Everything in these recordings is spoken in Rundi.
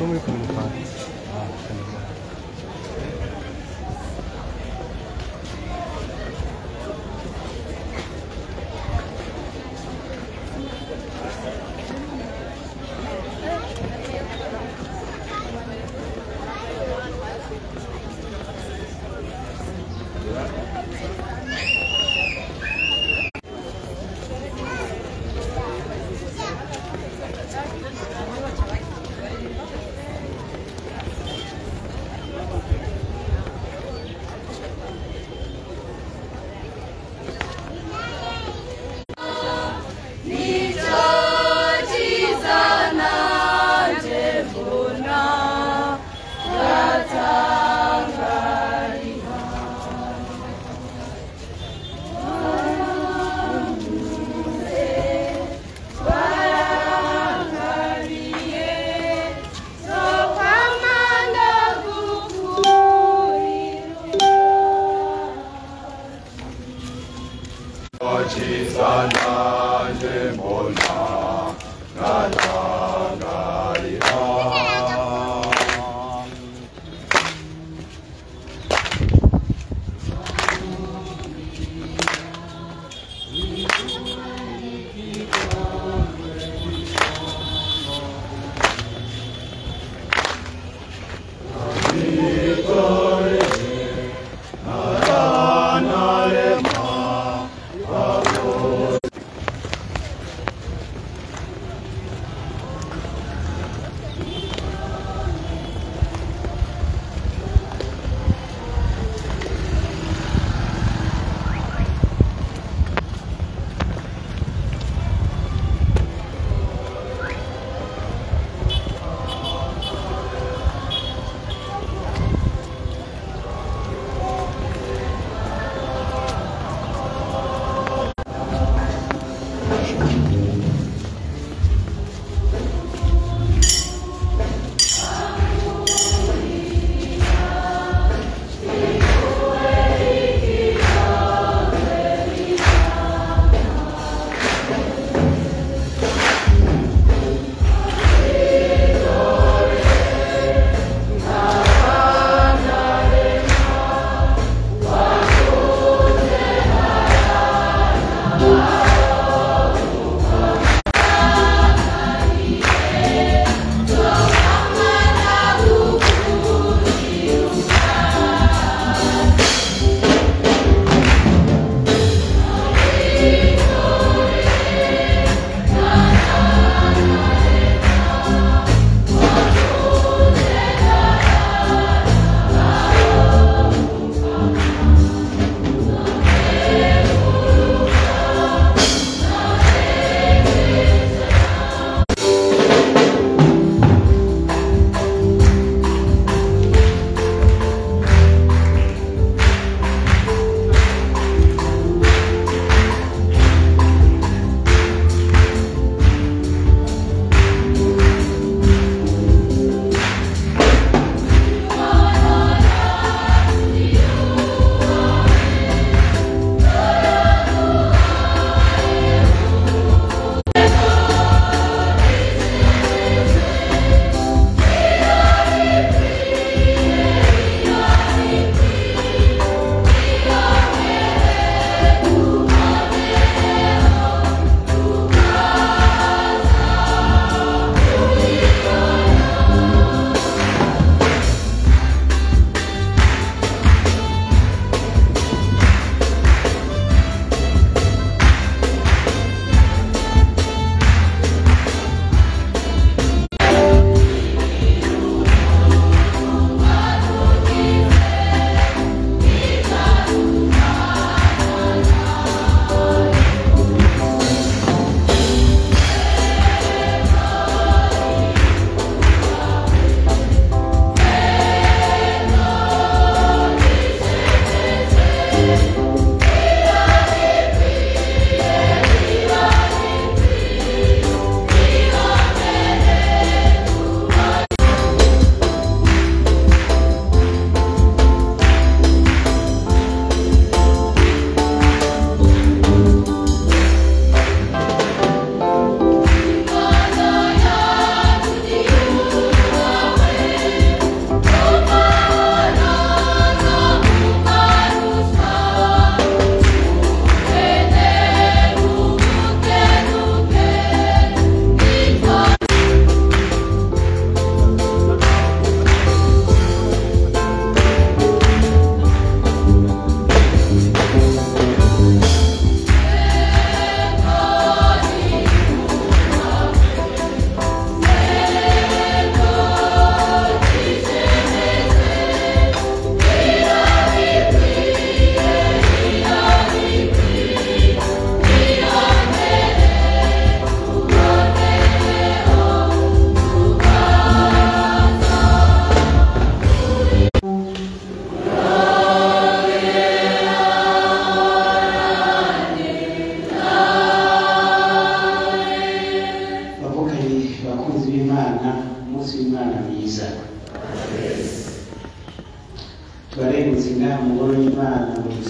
꿈을 꾸니까 아, 재밌네.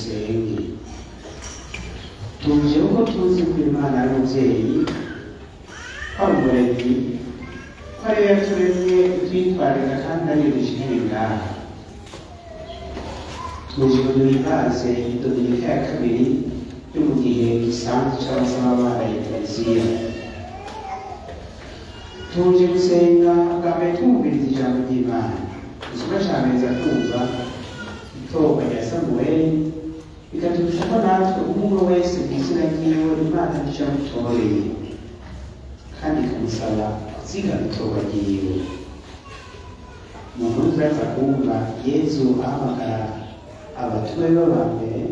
Dusenge. Tuje uko tuzi ko Imana ari umubyeyi, ko ari umuremyi, ko ariyo yaturemye itwitwarira kandi ariyo dushikanye ngaha. Tuje ngo duhimbaze Dominika ya kabiri yo mu gihe gisanzwe c'abasaba ya Kiliziya. Tuje gusenga bwa mbere twumviriza ijambo ry'Imana. Igikorwa ca mbere kumva itorwa rya Samuweli, bikatubutsa ko natwe umwe wese mu izina ryiwe Imana nico yamutoreye, kandi ikamusaba kuzigama itorwa ryiwe. Mu nkuru turaza kumva Yezu ahamagara abatume be ba mbere,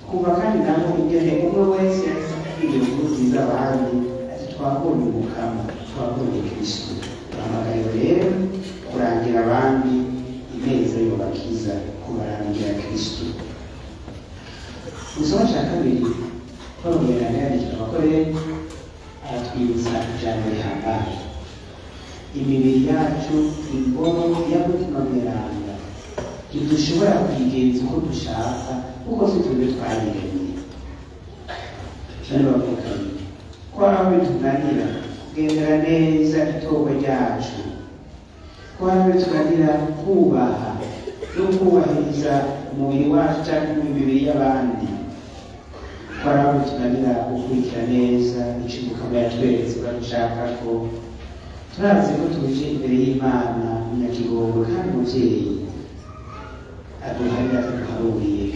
twumva kandi nabo ingene umwe wese yahise akubwira inkuru nziza abandi ati twabonye Umukama, twabonye Kristo. Duhamagariwe rero kurangira abandi ineza yobakiza, kubarangira Kristo. Mu gisomo cya kabiri, Pawulo Mweranda yandikira Abakorinto, aratwibutsa ijambo rihambaye: imibiri yacu ingoro ya Mutima Mweranda, ntidushobora kuyigenza uko dushaka kuko si twebwe twayiremye. None bavukanye ko hari aho bitunanira kugendera neza itorwa ryacu, ko hari aho bitunanira kubaha no kubahiriza umubiri wacu cyangwa imibiri y'abandi, ko hari aho bitunanira gukurikira neza ico Umukama yatweretse ko dushaka ko turazi ko tuje imbere y'Imana munyakigongo kandi umuvyeyi aduharira ataduharuriye.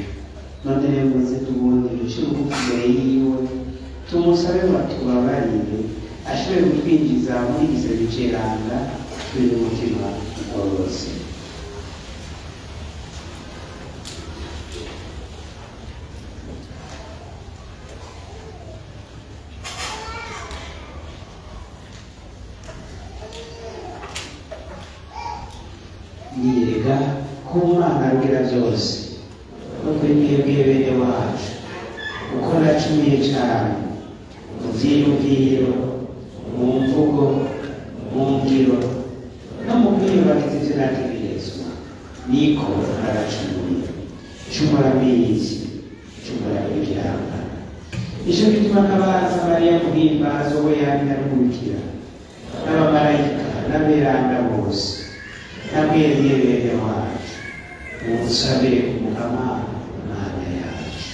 None rero muze tubundi duce bugufi imbere yiwe, tumusabe ngo atubabarire, ashobore kutwinjiza muri gisebe ceranda turi n'umutima ugororotse. Niyereka ko Umwana arugira byose no kuri mwebwe bene wacu, kuko nacumuye cane mu vyiyumviro, mu mvugo, mu ngiro no mu kwiyobagiza ivyo nategerezwa, niko naracumuye. Cumura mbizi, cumura ibiranga. Nico gituma ntabaza Mariya muhimbaza we yamye arumurikira, n'abamarayika n'aberanda bose, namwebwe bene wacu, munsabe Umukama Imana yacu.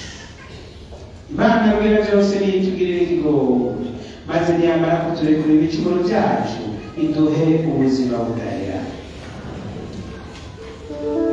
Imana abwira byose nitugirire ikigongo, maze niyamara kuturekura ibicumuro byacu, iduhe ubuzima budahera. Ooh.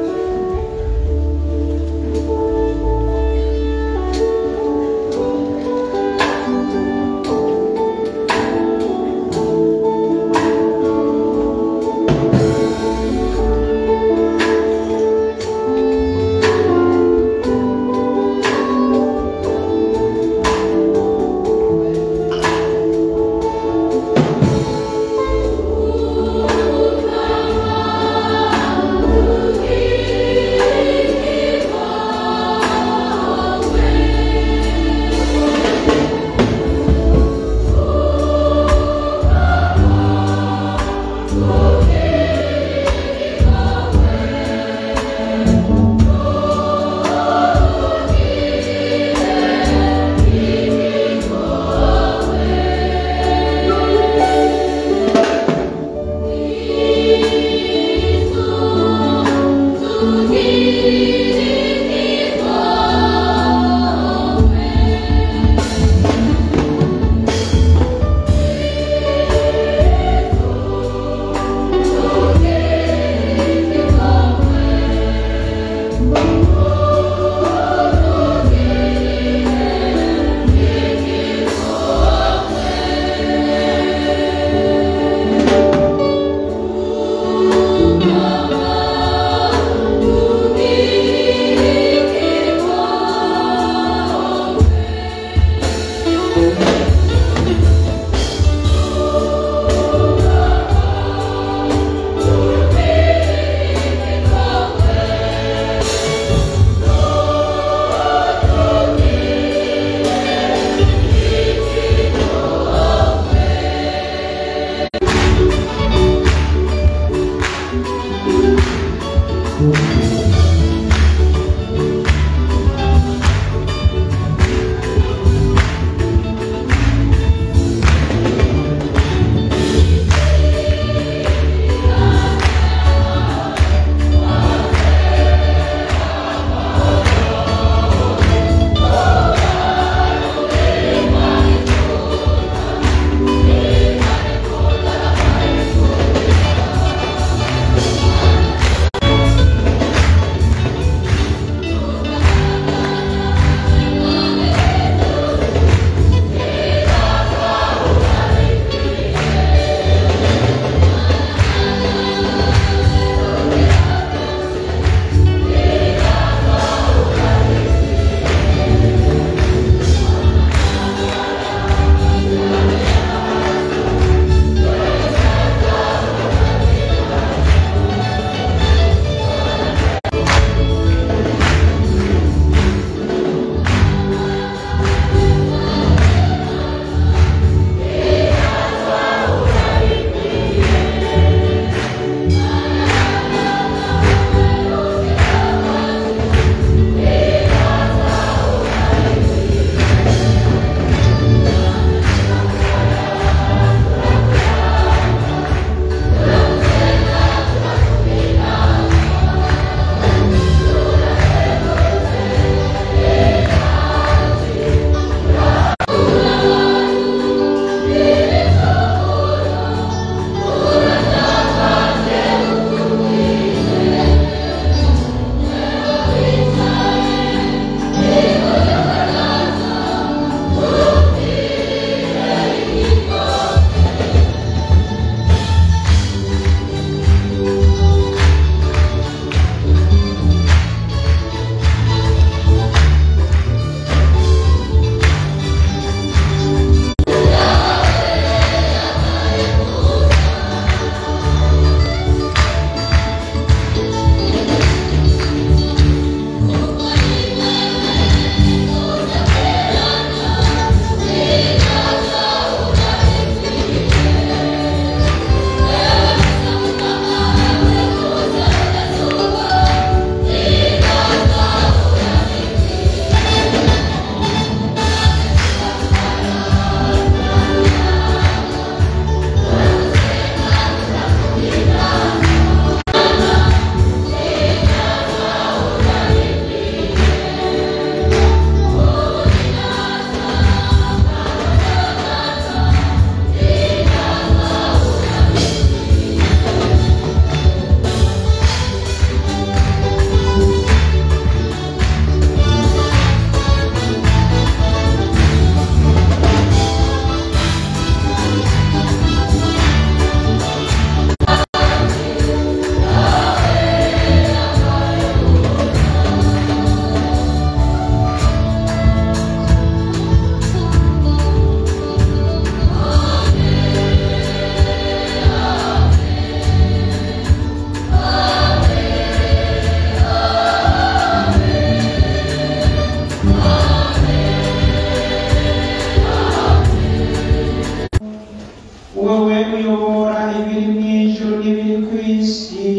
Wewe uyobora ibiri mw'ijuru n'ibiri kw'isi,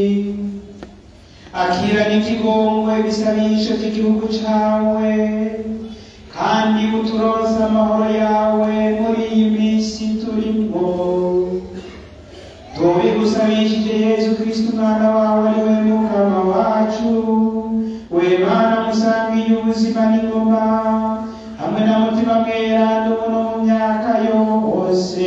akira n'ikigongwe ibisabisho by'igihugu cawe, kandi uturonse amahoro yawe muri iyi minsi turimo. Tubigusabishije Yezu Kristu umwana wawe, ari we Mukama wacu, we Mana musangiye ubuzima n'ingoma hamwe na Mutima Mweranda, ubu no mu myaka yose.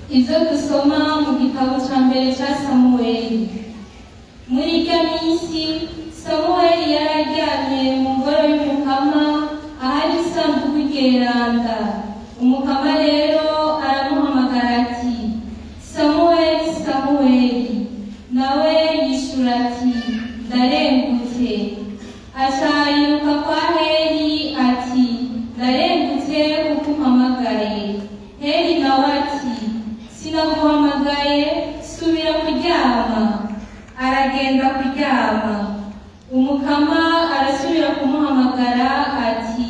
Ibyo dusoma mu gitabo cya mbere cya Samuweli. Muri irya minsi Samuweli yari aryamye mu ngoro y'Umukama ahari isanduku ryeranda. Umukama rero aramuhamagara ati: Samuweli, Samuweli. Nawe yishura ati: Ndarengutse. Aca yiruka kwa Heli ati: Ndarengutse kuko umpamagaye. Heli nawe ati: Sinaguhamagaye, subira kuryama. Aragenda kuryama. Umukama arasubira kumuhamagara ati: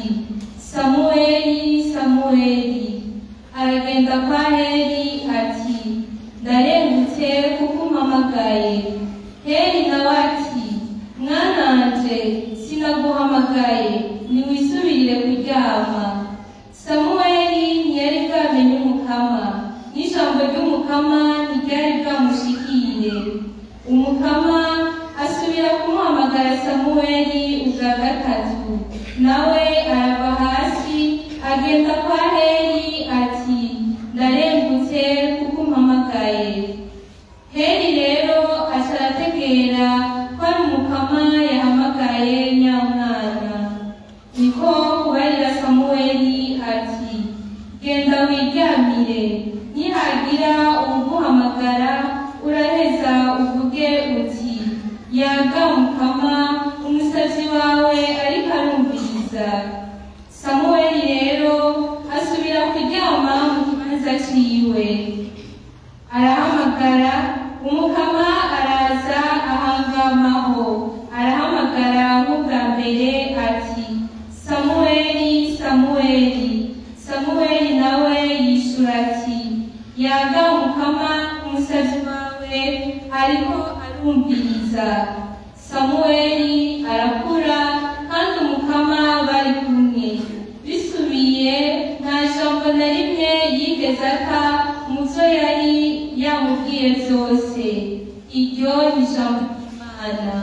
Samuweli, Samuweli. Aragenda kwa Heli ati: Ndarengutse kuko umpamagaye. Heli nawe ati: Mwananje, sinaguhamagaye, niwisubirire kuryama. Samuweli ntiyari bwamenye Umukama, n'ijambo ry'Umukama ntiryari bwamushikire. Umukama asubira kumuhamagara Samuweli ubwa gatatu, nawe arava hasi agenda kwa Heli ati: Ndarengutse kuko umpamagaye. Heli rero aca arategera ko ari Umukama yahamagaye nyamwana. Niko kubarira Samuweli ati: Genda wiryamire, nihagira uguhamagara uraheza uvuge uti: Yaga Mukama, umusavyi wawe ariko arumviriza. Samuweli rero asubira kuryama mu kibanza ciwe. Arahamagara, Umukama araza ahangamaho. Arahamagara nk'ubwa mbere ati: Samuweli, Samuweli. Samuweli nawe yishura ati: Yaga Mukama, umusavyi wawe ariko arumviriza. Samuweli arakura, kandi Umukama bari kumwe. Bisubiye, nta jambo na rimwe yigeze ata mu vyo yari yamubwiye vyose. Iryo ni ijambo ry'Imana.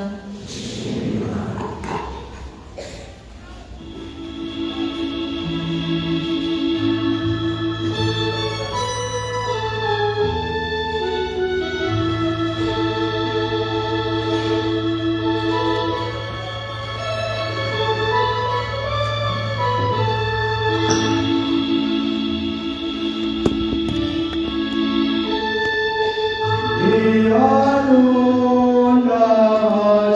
Alone.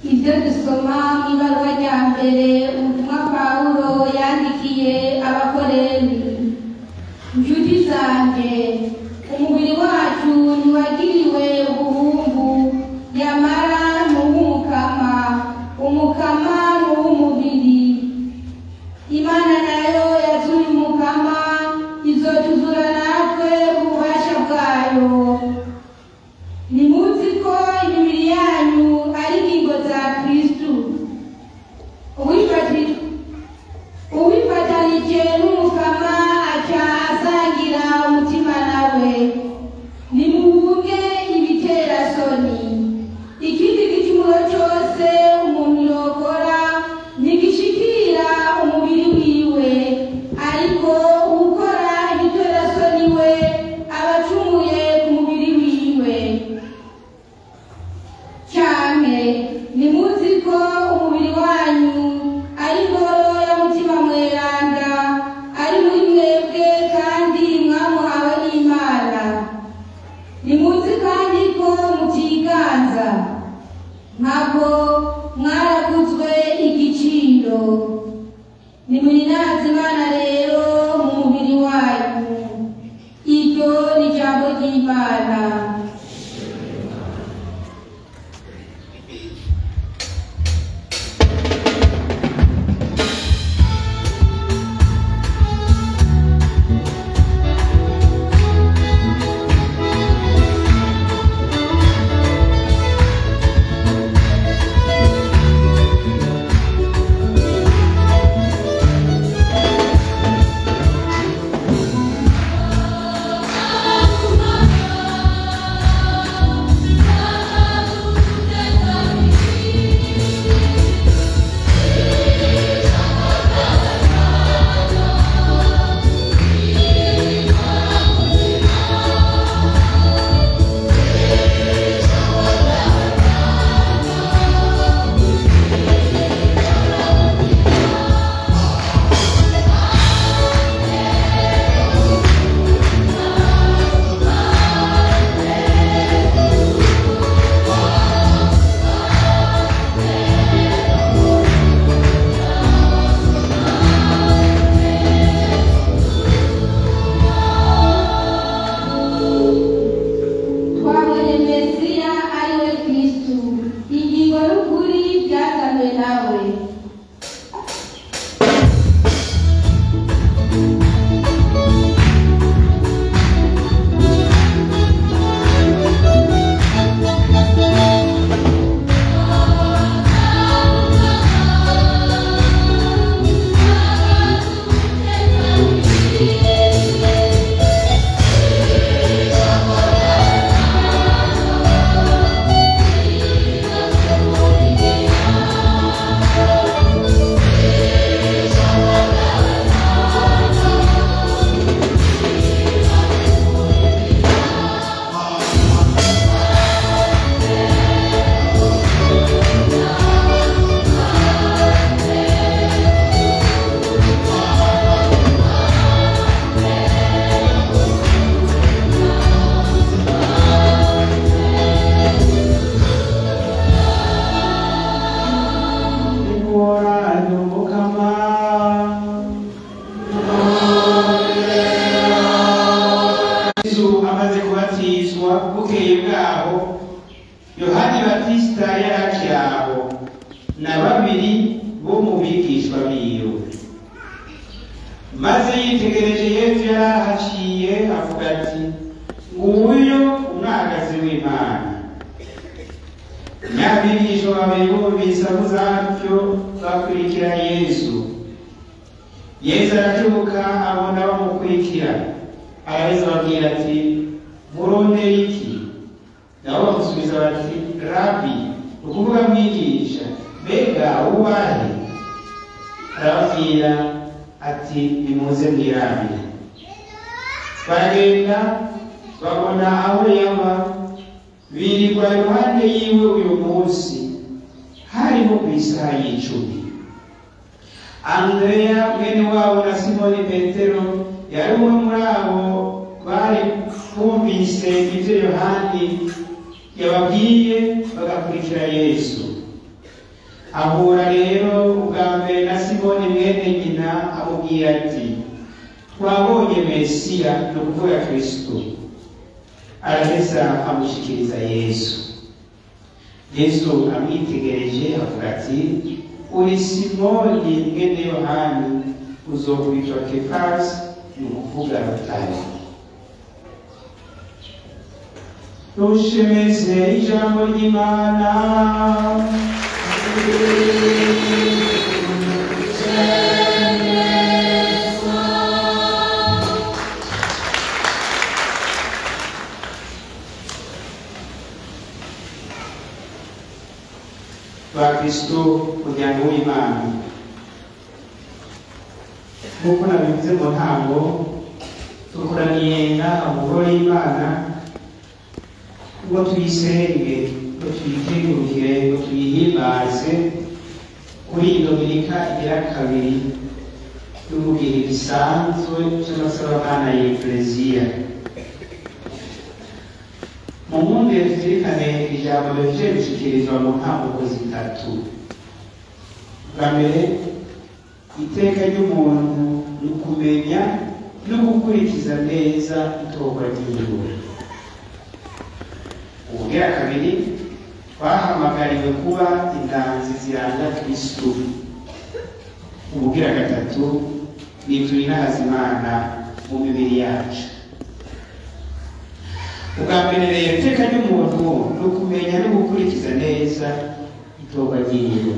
Ibyo dusoma mu ibaruwa rya mbere ubutumwa Pawulo yandikiye Abakorenti. Nshuti zanjye, umubiri wacu ntiwagiriwe ubuhumbu, yamara ni uw'Umukama, Umukama ni uw'umubiri. Imana nayo yazuye Umukama, izotuzura natwe ububasha bwayo. Nimuzi ko imibiri yanyu ari ingingo za Kristu. Uwifatanije n'Umukama aca asangira umutima nawe. Nimuhunge ibiterasoni. Ikindi gicumuro cose umuntu yokora ntigishikira umubiri wiwe, ariko uwukora ibiterasoni we aba acumuye ku mubiri wiwe. Canke nimuzi ko umubiri wanyu ari ingoro ya Mutima Mweranda ari muri mwebwe kandi mwamuhawe n'Imana. Nimuzi kandi ko mutiganza, ntabwo mwaraguzwe igiciro. Nimuhimbaze Imana rero mu mubiri wanyu. Iryo ni ijambo ry'Imana. Yesu amaze kubatizwa, bukeye bwaho Yohani Batista yari akiri aho na babiri bo mu bigishwa biwe. Maze yitegereje Yesu yari ahaciye, avuga ati: "Nguyu umwagazi w'Imana." Nyabigishwa babiri bumvise avuze atyo, bakurikira Yesu. Yesu arakebuka, abona bamukurikira, araheza ababwira ati: "Murondera iki?" Nabo bamusubiza bati: "Rabi," ni ukuvuga mwigisha, "mbega ubahe?" Arababwira ati: "Nimuze mwirabire." Baragenda, babona aho yaba, birirwa iruhande yiwe uyu munsi. Harimo ku isaha y'icumi. Andreya mwene wabo na Simoni Petero yari umwe muri abo bari bumvise ibyo Yohani yababwiye, bagakurikira Yesu. Ahura rero ubwa mbere na Simoni mwene nyina, amubwira ati: "Twabonye Mesiya," ni ukuvuga Kristo. Araheza amushikiriza Yesu. Yesu amwitegereje avuga ati: "Uri Simoni mwene Yohani, uzokwitwa Kefasi," ni ukuvuga Rutare. Rushemeze ijambo ry'Imana. Bakristo, muryango w'Imana, nk'uko nabivuze mu ntango, dukoraniye ngaha mu ngoro y'Imana ngo tuyisenge, ngo tuyikengurukire, ngo tuyihimbaze kuri iyi dominika igira kabiri yo mu gihe gisanzwe c'amasabamana ya Ekleziya. Mu nkundiye tuzirikane ijambo rihejeje gushikirizwa mu ntambuko zitatu. Bwa mbere, iteka ry'umuntu ni ukumenya no gukurikiza neza itorwa ry'iwe. Ubugira kabiri, twahamagariwe kuba indanzi ziranga Kristo. Ubugira gatatu, ni turinahaza Imana mu mibiri yacu. Ubwa mbere rero, iteka ry'umuntu ni ukumenya no gukurikiza neza itorwa ry'iwe.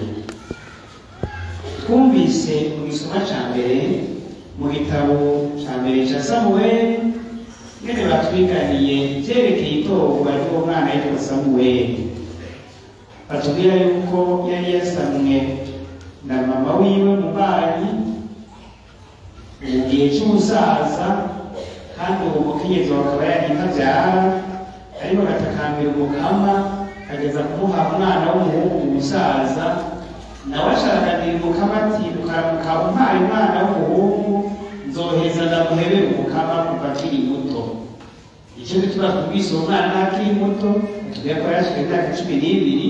Twumvise mu gisoma ca mbere mu gitabo ca mbere ca Samuweli ngene batwiganiye ivyerekeye itorwa ry'uwo mwana yitwa Samuweli. Batubwira yuko yari yasamwe na mama wiwe mubanyi mu gihe c'ubusaza, kandi uwo mukenyezi akaba yari ntavyara, ariko agatakambira Umukama ageza kumuha umwana w'umuhungu umusaza. Nawe asharaganira Umukama ati: "Ukaramuka umpaye umwana w'umuhungu, nzoheza ndamuhebere Umukama kuva akiri muto." Ico gituma twumvise uwo mwana akiri muto, atubwira ko yarashika imyaka 12,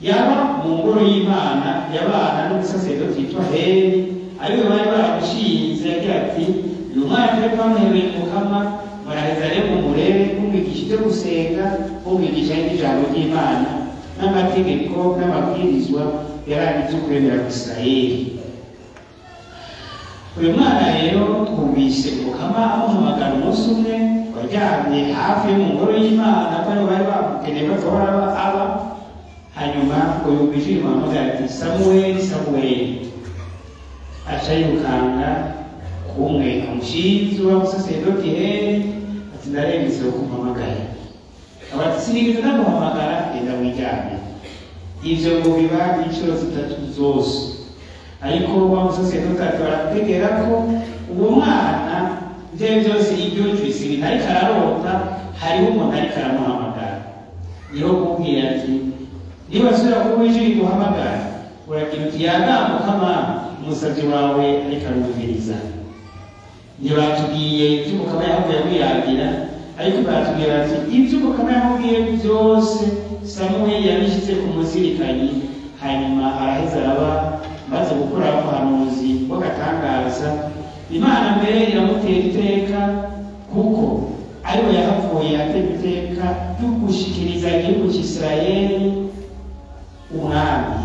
yaba mu ngoro y'Imana, yabana n'umusaseredoti yitwa Heli, ariwe bari baramushinze. Agira ati: "Uyu mwana twe twamuhebeye Umukama, muraheza rero mumurere, mumwigisha ibyo gusenga, mumwigisha n'ijambo ry'Imana n'amategeko n'amabwirizwa yaranga ibyo kuremera Isirayeli." Uyu mwana rero twumvise Umukama amuhamagara umunsi umwe waryamye hafi yo mu ngoro y'Imana, ko ariho bari bamukeneye bazohora aba. Hanyuma ngo yumva ijwi rimuhamagara ati: "Samuweli, Samuweli." Aca yirukanga kumwe amushinzi wa musaseredoti Heli, ati: "Ndarengetse wo kumpamagara." Aba ati: "Sinigeze ndamuhamagara, genda wiryamye." Ivyo ngo biba incuro zitatu zose, ariko wa musaseredoti ati: "Barategera ko uwo mwana ivyo byose ibyo jwisi ibintu ariko ararota, hariho umuntu ariko aramuhamagara." Niho kumubwira ati: "Niba asubira kuba ijwi riguhamagara, uragira uti: 'Yagamukama, umusavyi wawe ariko arumviriza.'" Ntibatubwiye ivyo Umukama yahavuye amwiyagira, ariko baratubwira bati ivyo Umukama yamubwiye byose Samuweli yabishyize ku muzirikanyi. Hanyuma araheza araba maze gukora ubuhanuzi bw'agatangaza. Imana mbere iramutera iteka kuko ari ryo gushikiriza igihugu c'Isirayeli umwami.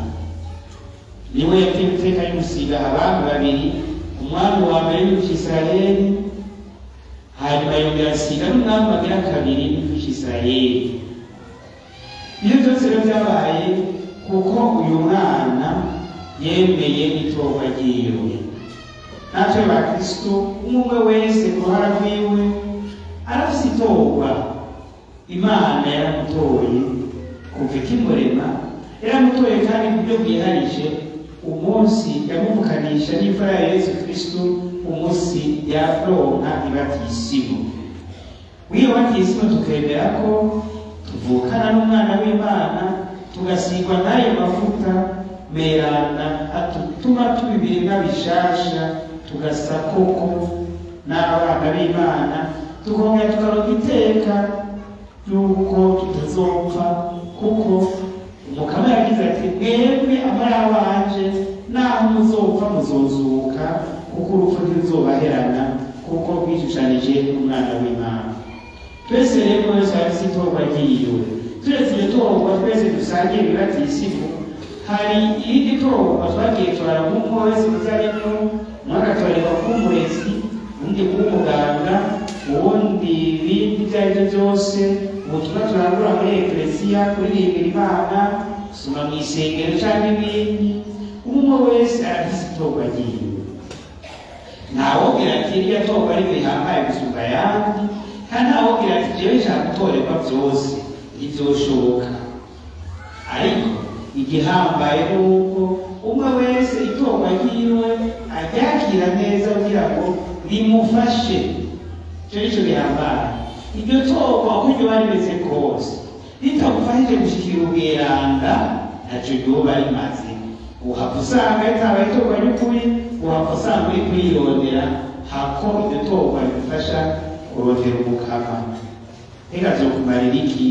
Niwe yateye iteka ry'ugusiga abami babiri, umwami wa mbere w'igihugu c'Isirayeli, hanyuma yongera asiga n'umwami wagira kabiri w'igihugu c'Isirayeli. Ibyo byose rero byabaye kuko uyu mwana yemeye itorwa ryiwe. Natwe ba Kristo, umwe wese ku ruhara rwiwe arafise itorwa. Imana yaramutoye kuva ikimurema, yaramutoye kandi ku buryo bwiharije umunsi yamuvukanisha n'imfura ya Yesu Kristo, umunsi yaronka ibatisimu. W'iyo batisimu tukemera ko tuvukana n'umwana w'Imana, tugasigwa n'ayo mavuta meranda atuma tuba ibiremwa bishasha, tugasa koko n'abana b'Imana, tukongera tukaronka iteka yuko tutazopfa, kuko Umukama yagize ati: mwebwe amara abanje naho muzopfa muzozuka, kuko urupfu ntiruzobaherana, kuko rwishushanije n'umwana w'Imana. Twese rero wese afise itorwa ryiwe. Turetse iryo torwa twese dusangiye ibibatisimu, hari irindi torwa twagiye turara nk'umwe wese muzarimwo, umwe agatorerwa kuba umurezi, uwundi kuba umuganga, uwundi ibindi ibyo ari byo byose. Ubutumwa turangura muri eklesiya, kuririmbira Imana, gusoma mu isengero canke ibindi. Umwe wese arafise itorwa ryiwe. Ntawobwira ati irya torwa ari rihambaye gusumba ayandi, kandi ntawobwira ati jewe nshaka gutorerwa vyose, ntivyoshoboka. Ariko igihambaye ni uko umwe wese itorwa ryiwe aryakira neza kugira ngo rimufashe. Ico nico gihambaye. Iryo torwa uko ryoba rimeze kose, ritagufashije gushikira ubweranda, ntaco ryoba rimaze. Uhava usanga ritabaye itorwa ry'ukuri, uhava usanga uri kwirondera, hako iryo torwa rigufasha kurondera Umukama. Mbega vyokumarira iki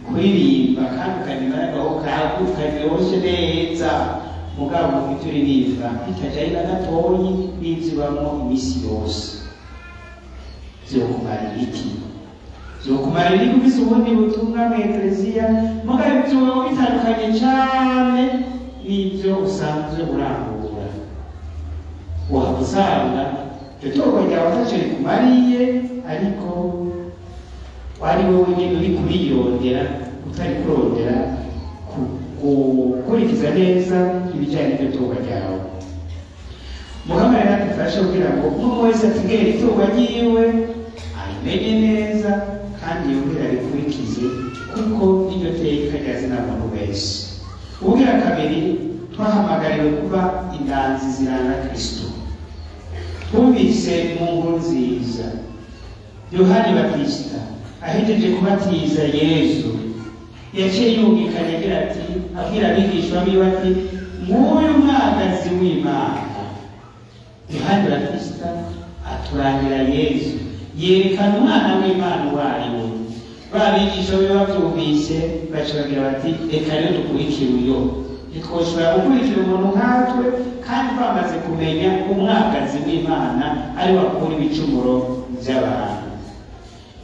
kuririmba kandi ukarima n'agaho kawe karyoshe neza, mugabo ivyo uririmba bitajanye na gatoyi n'ivyo ubamwo imisi yose? Vyokumarira iki? Vyokumarira iki ufise ubundi butumwa mu eklesiya, mugabo ivyo ubamwo bitandukanye cane n'ivyo usanzwe urangura? Wahava usanga iryo torwa ryawe ataco rikumariye, ariko wari wowe nyene uri kuriyondera, utari kurondera gukurikiza neza ibijanye n'iryo torwa ryawe. Mukama rero adufashe kugira ngo umwe wese ategere itorwa ryiwe, arimenye neza kandi yongere arikurikize, kuko n'iryo teka rya zina muntu wese. Ubugira kabiri, twahamagariwe kuba inganzi ziranga Kristo. Twumvise mu nkuru nziza Yohani Batista ahejeje kubatiza Yezu, yaciye yumvikanye agira ati, abwira abigishwa biwe ati: nguyu mwagazi w'Imana. Yohani Batista aturangira Yezu, yerekana umwana w'Imana uwo ari we. Ba bigishwa biwe bavyumvise baca bagira bati: reka rero dukurikire uyo, ntitwoshobora gukurikira umuntu nkatwe kandi twamaze kumenya umwagazi w'Imana ari we akura ibicumuro vy'abantu.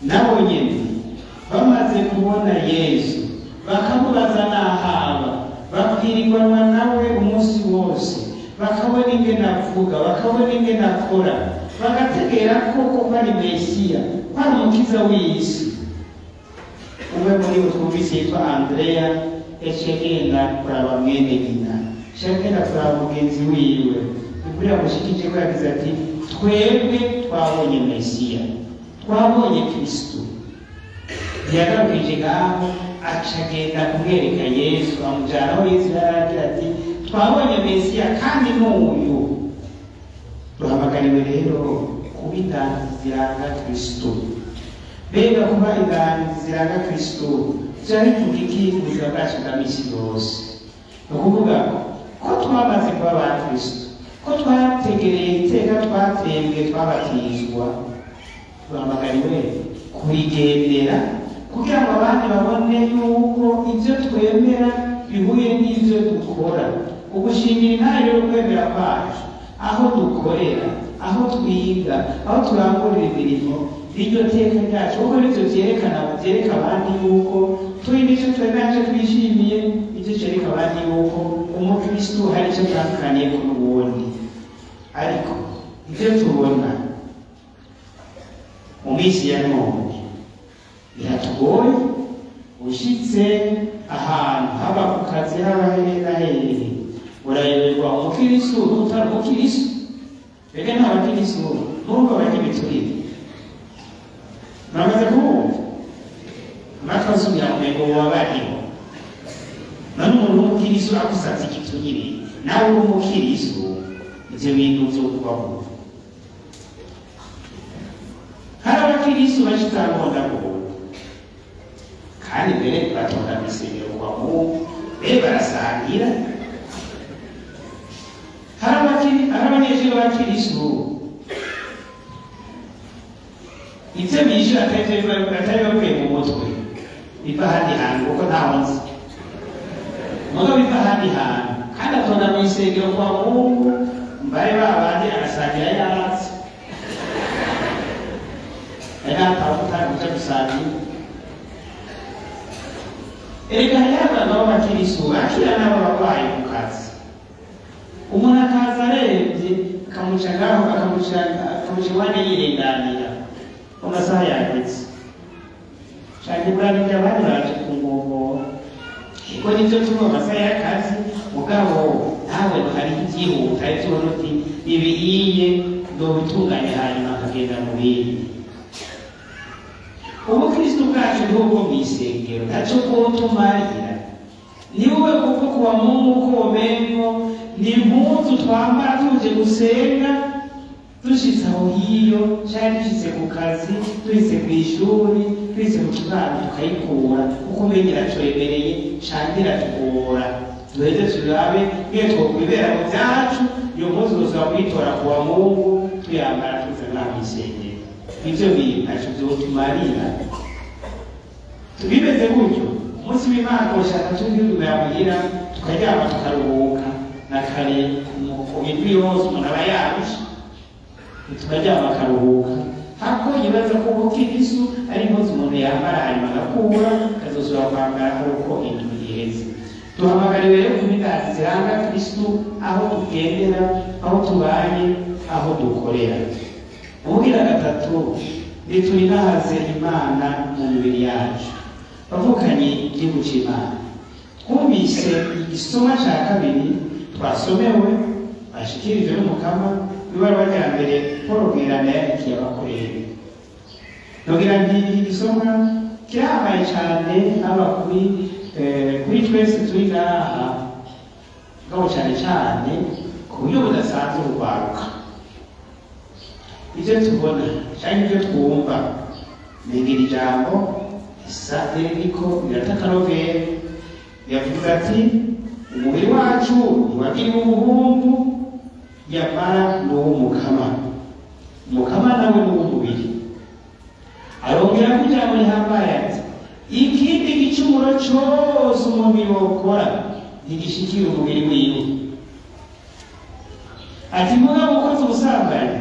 Nabo nyene bamaze kubona Yezu, bakamubaza n'ahaba, bakwirirwanwa nawe umunsi wose, bakabona ingene avuga, bakabona ingene akora, bagategera koko ko ari Mesiya, ko ari umukiza w'isi. Umwe muri bo twumvise yitwa Andrea yaciye agenda kuraba mwene nyina, yaciye agenda kuraba mugenzi wiwe. Inkuru yamushikije ko yagize ati: twebwe twabonye Mesiya, twabonye Kristo. Yagarukije ngaho, aca agenda kumwereka Yesu, amujana aho Yesu yari agira ati: twabonye Mesiya kandi n'uyu. Duhamagariwe rero kuba inganzi ziranga Kristo. Mbega kuba inganzi ziranga Kristo vyari bivuga iki mu buzima bwacu bwa misi yose? Ni ukuvuga ko twamaze kuba ba Kristo, ko twategereye iteka, twatembwe, twabatizwa, duhamagariwe kurigendera kugira ngo abandi babone yuko ivyo twemera bihuye n'ivyo dukora. Ugushimira intare yo kwemera kwacu, aho dukorera, aho twiga, aho turangurira imirimo, N'iryo teka ryacu, kuko nivyo vyerekana, vyereka abandi yuko turi n'icyo twemera, nicyo twishimiye, nicyo cereka abandi yuko umukristo hari icyo atandukaniye ku n'uwundi. Ariko ivyo tubona mu minsi ya none biratugoye. Ushitse ahantu, haba ku kazi, haba hehe na hehe, urayoberwa umukristo n'utari umukristo. Mbega nta bakristo murumva barya ibiturire? Muramaze kubumva amatwi asubira mu mengo baba bariho. None umuntu w'umukristo agusavye igiturire, nawe uri umukristo, ivyo bintu vyo kubaho? Hari abakristo bashitse ahabondabonda, kandi mbere batonda mw'isengero kwa Mungu, mbere barasangira. Hari abanyeshuri b'abakristo ivyo bishyura atari bavuye mu mutwe, biva ahandi hantu, kuko ntaho nzi, mugabo biva ahandi hantu, kandi atonda mw'isengero kwa Mungu, mbare babandi arasangira yaratse ari natawe kutari kuja gusangira. Erega hariho abantu b'abakristo bakira n'abo barwayi ku kazi, umuntu akaza aremvye, akamuca ngaho, akamuca iruhande, yirenganira mu masaha yageze, canke buranije abandi baraje kungongora. Ego, nivyo, turi mu masaha y'akazi, mugabo nawe hariho ivyihuta, ivyo ubona uti ibihiye ndobitunganya, hanyuma akagenda mu bindi. Ubukristo bwacu ni ubwo mw'isengero, ntaco bwotumarira ni wowe, kuko kuwa Mungu ko womengo ni impuzu twambara tuje gusenga, dushitse aho hiyo canke dushitse ku kazi, dushitse kw'ishuri, dushitse mu kibano, tukayikura kuko umenye iratwemereye canke iratugora. Duheze turabe niyo twokwibera mu vyacu, iyo mpuzu tuzosubira kuyitora kuwa Mungu tuyambara tuze ngaha mw'isengero. Ivyo bintu ntaco vyotumarira tubimeze gutyo. Umunsi w'Imana ushaka tubwirumira muhira, tukaryama, tukaruhuka. Na kare ku indwi yose umuntu aba yarushe, tukaryama akaruhuka, hako yibaza ko ubukirisu ari impuzu umuntu yambara hanyuma agakura, akazosubira kwambara ari uko indwi iheze. Duhamagariwe rero kuba indazi ziranga Kristu aho tugendera, aho tubaye, aho dukorera. Ubugira gatatu, ntiturinahaze Imana mu mibiri yacu. Bavukanye igihugu c'Imana, twumvise igisoma ca kabiri twasomewe, bashikirijwe n'Umukama, ibaruwa rya mbere Paul Mweranda yandikiye Abakorere. Nogira nti iki gisomwa kirahambaye cane, haba kuri twese turi ngaha, mugabo cane cane ku buryo budasanzwe urwaruka. Ivyo tubona canke ivyo twumva, nigira ijambo risa n'iriko rirata akanovera. Yavuze ati: "Umubiri wacu ntiwagiriwe umuhungu, yamara ni uw'Umukama, Umukama nawe ni uw'umubiri." Arongera ko ijambo rihambaye ati: "Ikindi gicumuro cose umubiri wokora ntigishikira umubiri wiwe." Ati: "Mugabo ukoze ubusambanyi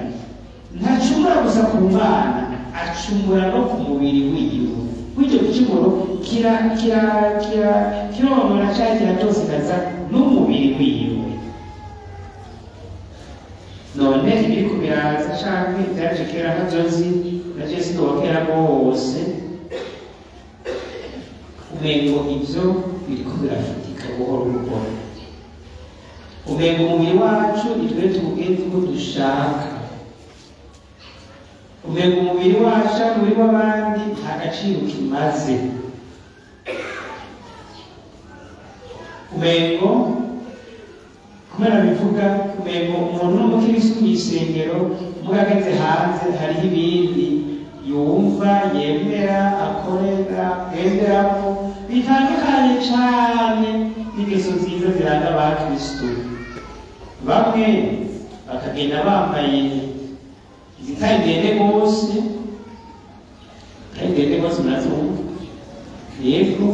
ntacumura gusa ku Mana, acumura no ku mubiri wiwe." W'icyo gicumuro kira kira kira kironona canke kiratosekaza n'umubiri wiwe. None ibiriko biraza canke vyaje kera ntavyo nzi, naje sindoba kera rwose, umengo ivyo biriko birafatika buhoro buhoro, umengo umubiri wacu nitwe tuwugenza uko dushaka, umengo umubiri wacu canke umubiri w'abandi nta gaciro kimaze, umengo kubera bivuga umengo umuntu n'umukristo mw'isengero, muga ageze hanze hariho ibindi yumva, yemera, akorera, agenderamo bitandukanye cane n'ingeso nziza ziranga abakristo. Bamwe bakagenda bambaye izitari ndende rwose, itari ndende rwose murazumva, yego,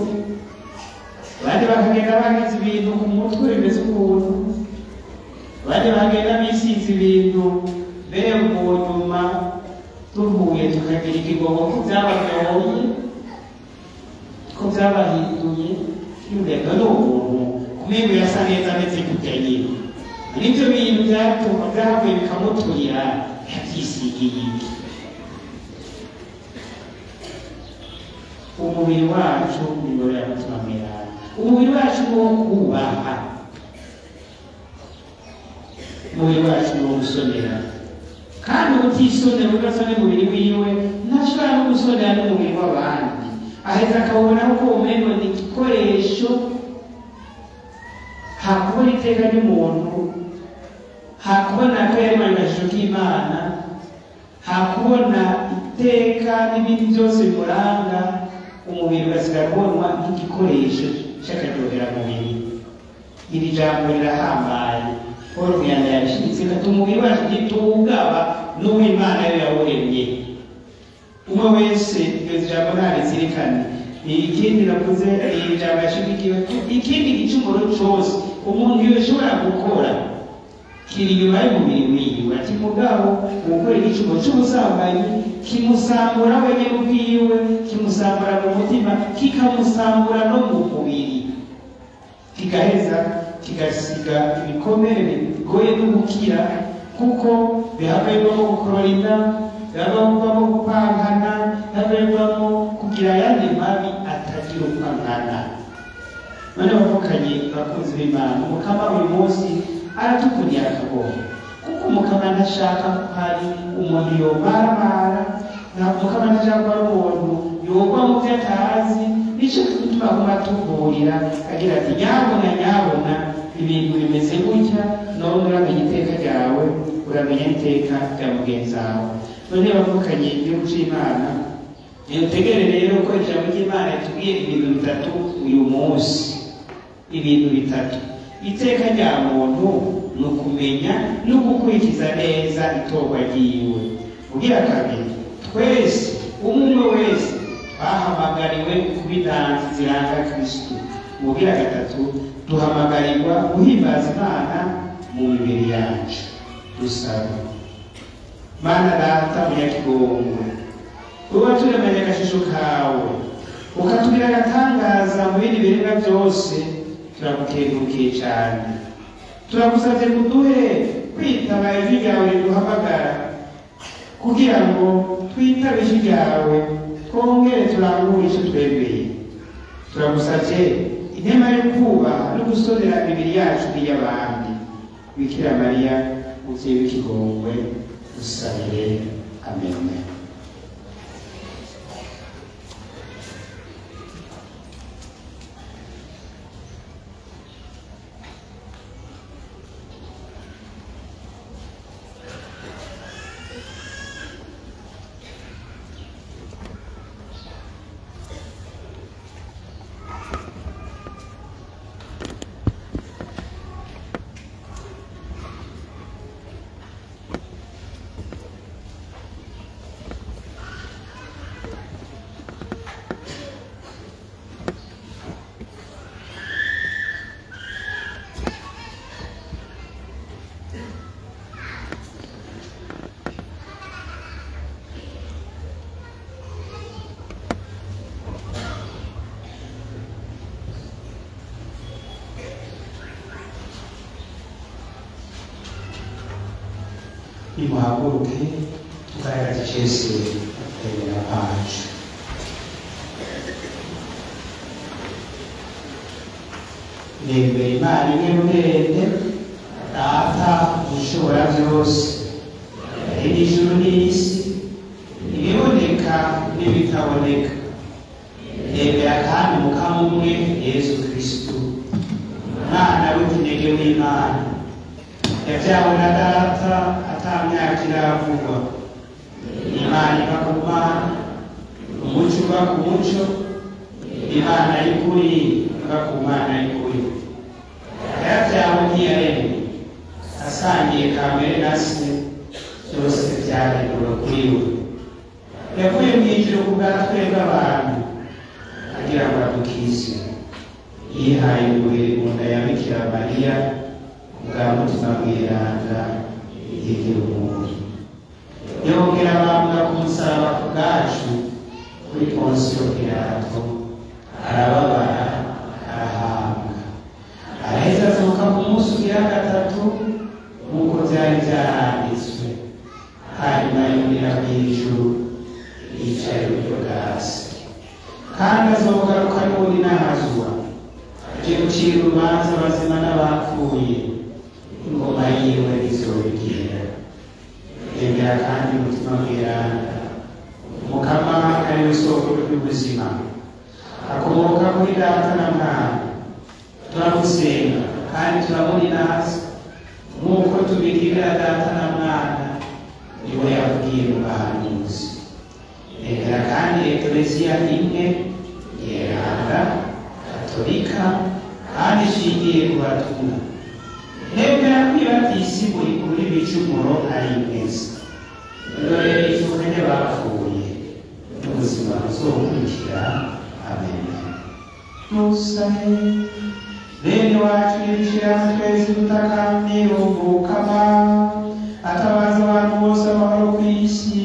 abandi bakagenda bagize ibintu ku mutwe bimeze ukuntu, abandi bakagenda bisize ibintu, mbere mu nyuma Duhuye tukagira ikigogo ko byabagoye, ko byabahinduye. Yumva ni umuntu kumengo yasa neza ameze gutya nyine, nibyo bintu byatuma byahavuye bikamuturira, yabyisigiye iki? Umubiri wacu ni ingoro ya Mutima Mweranda. Umubiri wacu ni uwo kubaha, umubiri wacu ni uwo gusonera. Kandi utisonera, udasonera umubiri wiwe, ntashobora no gusonera n'umubiri w'abandi. Aheza akawubona ko umengo ni igikoresho. Hakubona iteka ry'umuntu, hakubona ko yaremanye agashusho k'Imana, hakubona iteka n'ibindi byose bimuranga, umubiri ugasigara kubonwa nk'igikoresho cy'akaryoheramubiri. Iri jambo rirahambaye. Paul Muyanda yabishyitse ati umubiri wacu ntituwugaba n'uw'Imana yo yawuremye. Umwe wese iryo jambo ntarizirikane. Ikindi navuze, iri jambo yashigikiwe, ikindi gicumuro cyose umuntu yoshobora gukora kiri inyuma y'umubiri wiwe. Ati mugabo gukora igicumuro cy'ubusambanyi kimusambura wenyine ubwiwe, kimusambura mu mutima, kikamusambura no mu mubiri, kigaheza kigasiga ibikomere bigoye no gukira, kuko bihava bivamo gukorora inda, bihava bivamo gupankana, bihava bivamo kugira ayandi mabi atagira uko angana. None bavukanye bakunzi b'Imana, Umukama uyu munsi aratukuniye akagohe, kuko Umukama ntashaka ko hari umuntu yomaramara, ntabwo Umukama ntashaka ko hari umuntu yogwa mu byo atazi. Nicyo gituma aguma atuburira agira ati nyabuna nyabuna, ibintu bimeze gutya, none uramenya iteka ryawe, uramenya iteka rya mugenzi wawe. None bavukanye igihugu c'Imana, nimutegere rero ko ijambo ry'Imana ritubwiye ibintu bitatu uyu munsi. Ibintu bitatu. Iteka rya muntu ni ukumenya no gukurikiza neza itorwa ryiwe. Ugira kabiri, twese umwe wese bahamagariwe kuba intanzi ziranga Kristo. Ugira gatatu, duhamagarirwa guhimbaza Imana mu mibiri yacu. Dusabe. Mana Data munyakigongwe, uba turemanye agashusho kawe, ukatugira agatangaza mu bindi biremwa byose, turagukengurukiye cyane. Turagusabye kuduhe kwitaba ijwi ryawe riduhamagara, kugira ngo twitabe ijwi ryawe, twongere turangure icyo twemeye. Turagusabye intema yo kubaha no gusonera imibiri yacu n'iy'abandi. Bikira Mariya muvyeyi w'ikigongwe, dusabire. Amen. Nimuhaguruke tugaragaze icese kwemera kwacu. Nemera Imana imwe rudende, Data ushobora byose, yaremye ijuru n'isi, ibiboneka n'ibitaboneka. Nemera kandi Umukama umwe Yesu Kristo, Umwana w'ikinege w'Imana, yabyawe na Data ata myaka iravugwa. Imana iva ku Mana, umuco uva ku muco, Imana y'ukuri iva ku Mana y'ukuri. Yarabyawe ntiyaremwe, asangiye kamere na se, byose byaremewe kuri we. Yavuye mu ijuru ku bwa twebwe abantu, agira ngo adukize. Yihaye umubiri mu nda ya Bikira Mariya, ku bwa Mutima Mweranda, yigira umuntu. Yongera abambwa ku musaraba ku bwacu kuri Ponsiyo Pilato, arababara, arahambwa, araheza azuka ku munsi ugira gatatu nk'uko byari byaranditswe, hanyuma yurira mu ijuru yicaye iburyo bwa Se, kandi azogaruka n'ubundi n'ahazwa aje gucira urubanza abazima n'abapfuye, ingoma yiwe izobigera. Yemera kandi umutima mweranda, Umukama ari we soko ry'ubuzima, akomoka kuri Data na Mwana. Turamusenga kandi turamuninaza nk'uko tubigirira Data na Mwana, niwe yavugiye mu bahanuzi. Nemera kandi Ekleziya imwe yeranda katolika kandi ishingiye ku batumwa. Nemera kwibatisimu ikura ibicumuro ari imeza. Dore izuka ry'abapfuye n'ubuzima buzokurikira. Amen. Dusabe. Bene wacu n'ibishirahamwe twese dutakambira Umukama, atabaza abantu bose amahoro ku isi,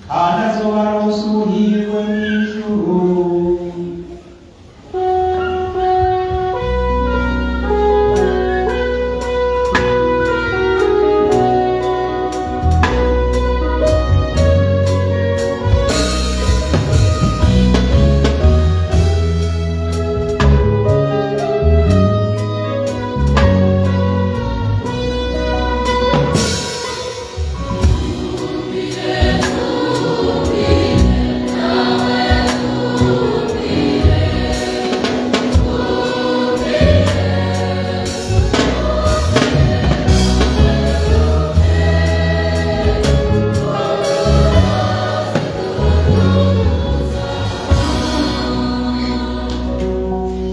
kandi azobaronsa ubuhirwe mw'ijuru.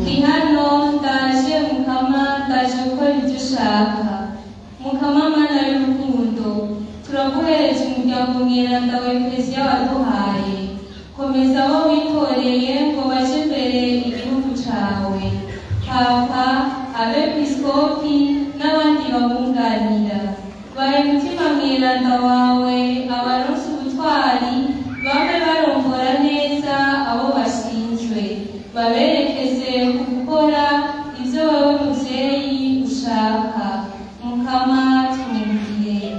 Ndi hano ndaje Mukama, ndaje gukora ibyo ushaka. Mukama Mana y'urukundo, turaguhereje umuryango mweranda wa Ekleziya waduhaye. Komeza abo witoreye ngo baje imbere igihugu cawe, Papa, abepiskopi n'abandi babunganira. Bahe umutima mweranda wawe abaronse ubutwari, bame barongora neza abo bashinzwe, baberekeze ku gukora ibyo wowe muvyeyi ushaka. Mukama twumvire.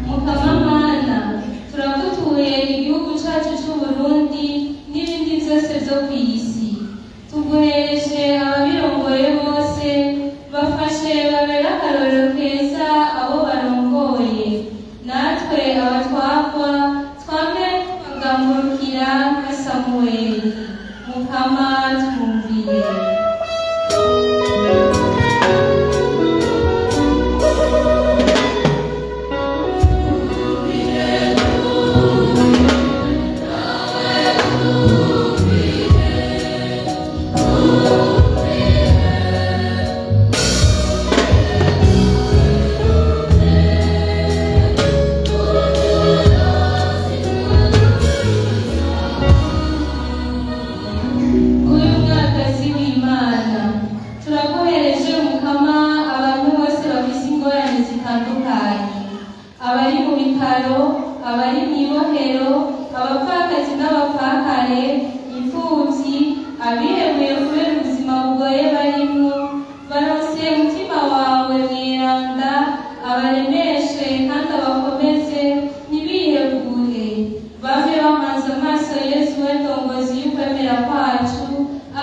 Mukama Mana, turagutuye igihugu cacu c'Uburundi n'ibindi vyose vyo kw'isi. Tuguhereje ababirongoye bose, bafashe babere akarorero keza abo barongoye. Natwe abatwagwa twame tubagamburukira nka Samuweli. Mukama twumvire. Uyu mwakazi w'Imana, turaguhereje Mukama abantu bose bafise ingorane zitandukanye, abari mu bitaro, abari mw'ibohero, abapfakazi n'abapfakare, imfuvyi, abihebuye kubera ubuzima bugoye barimwo. Baronse umutima wawe mweranda, abaremeshe kandi abakomeze, ntibihebure. Bame bamanze amaso Yesu we ndongozi y'ukwemera kwacu,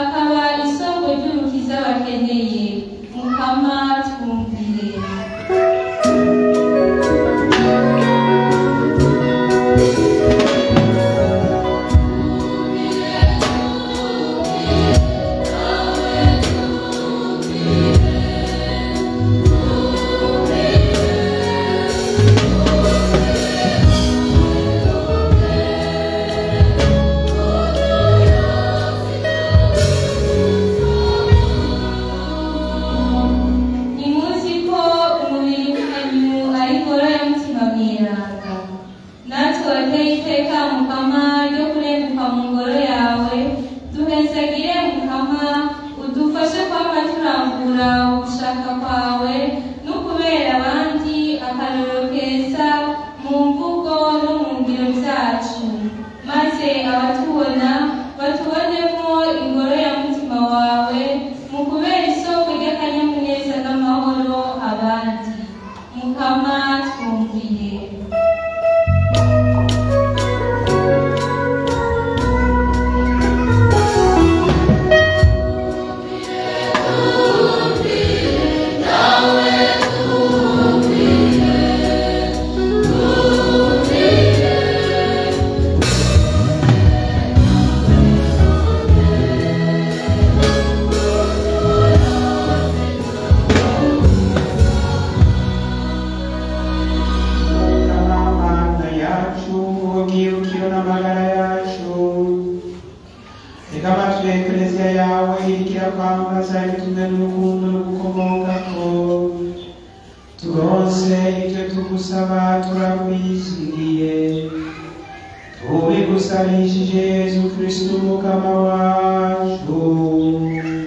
akaba isoko ry'urukiza bakeneye. Mukama twumvire. Duhezagire Mukama, udufashe kwama turangura ugushaka kwawe no kubera abandi akarorero keza mu mvugo no mu ngiro zacu, maze abatubona batubonemo ingoro ya mutima wawe mu kubera isoko ry'akanyamuneza n'amahoro abandi. Mukama twumviye. Mana yacu, ubwirukiro n'amagara yacu, reka amatwi ya Ekleziya yawe irikira kwamamaza ibitumwe n'urukundo rugukomokako. Turonse ivyo tugusaba turakwizigiye, tubigusabishije Yezu Kristu Mukama wacu. Amen.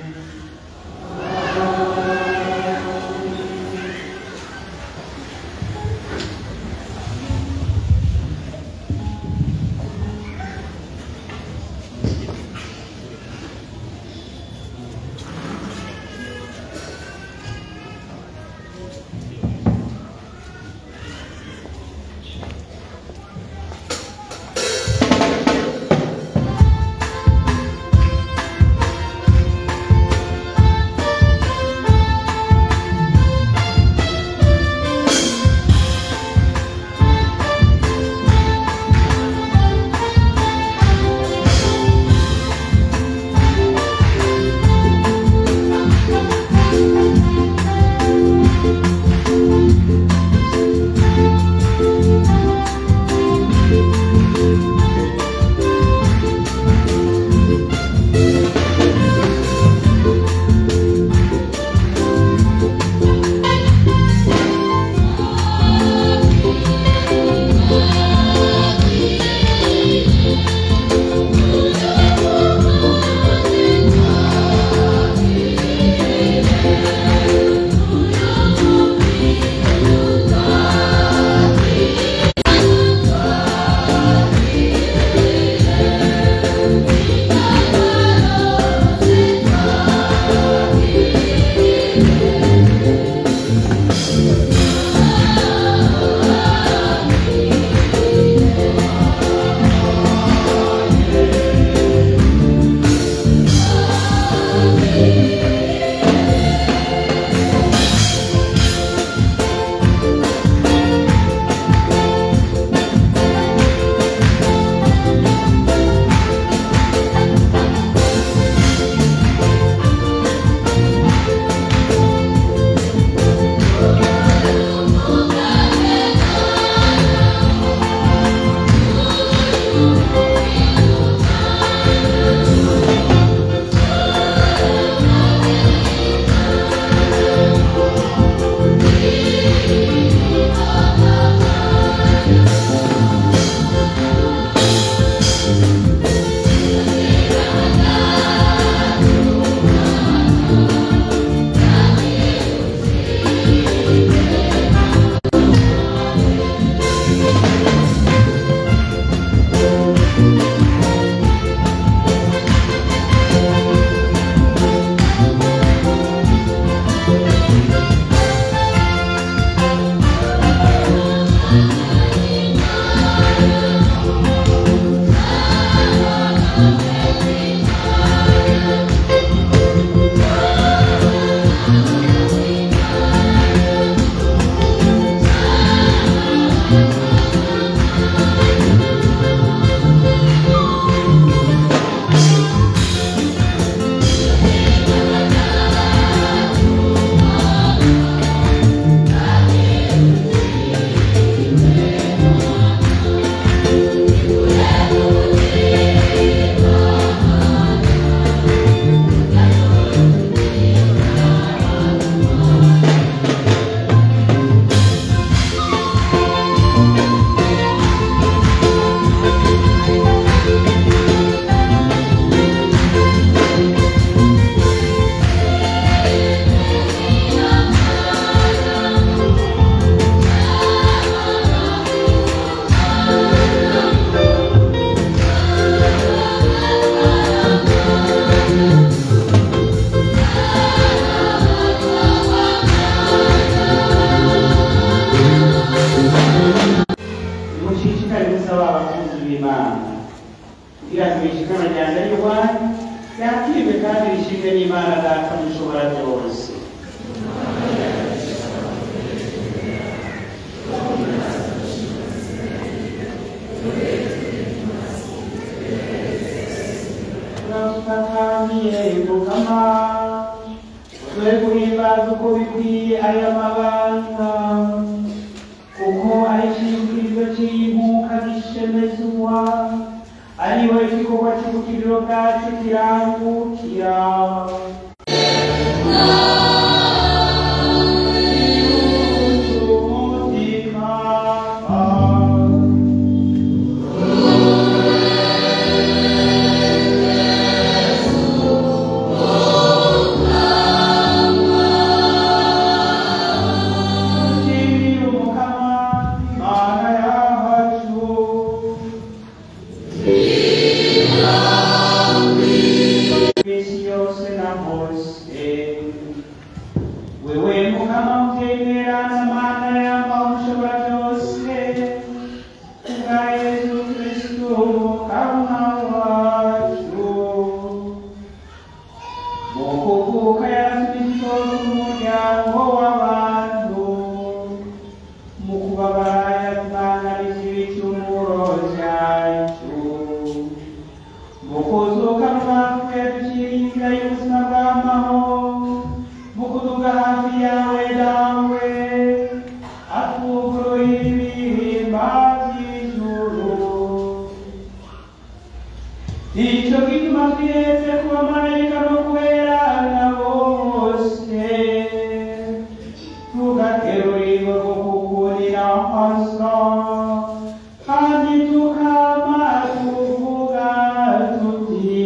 Ryakirwe kandi rishimwe n'Imana Data mushobora byose. Turagutakamiye Mukama, uduhe guhimbaza uko bikwiye aya mabanga, kuko ari iciyumviro c'inkuka gishemezwa, ariho igikorwa c'ubukiriro bwacu kirangukira. Umutima. Shimira Umukama, Imana yacu. Isi yose na hose. Wewe Mukama utemera n'Imana y'amahoro ushobora byose, kubwa Yezu Kristu Mukama wacu. Mu kuvuka yarasubije umuryango w'abantu, mu kubabara yatubanganije ibicumuro vyacu, mu kuzuka mu bapfuye yaduciriye inzira y'ubuzima bw'amahoro, mu kuduga hafi yawe dawe atwuguruye ibihimba vy'ijuru. Nico gituma twiretse kuba marayika no kuberana bose, tugaterurirwa kukukurira hasa, kandi tukama tuvuga tuti: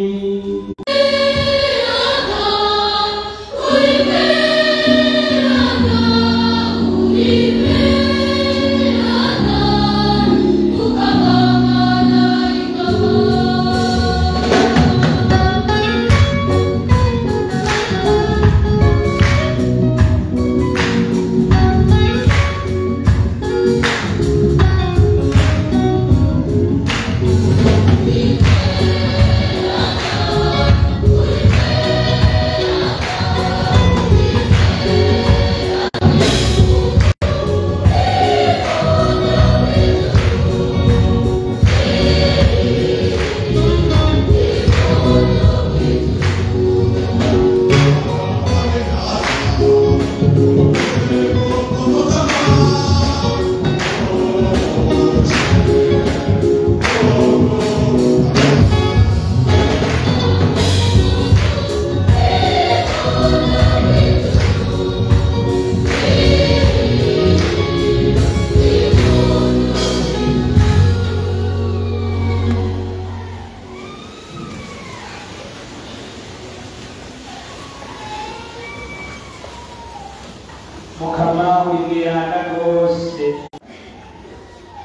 Mukama w'ibiranda rwose,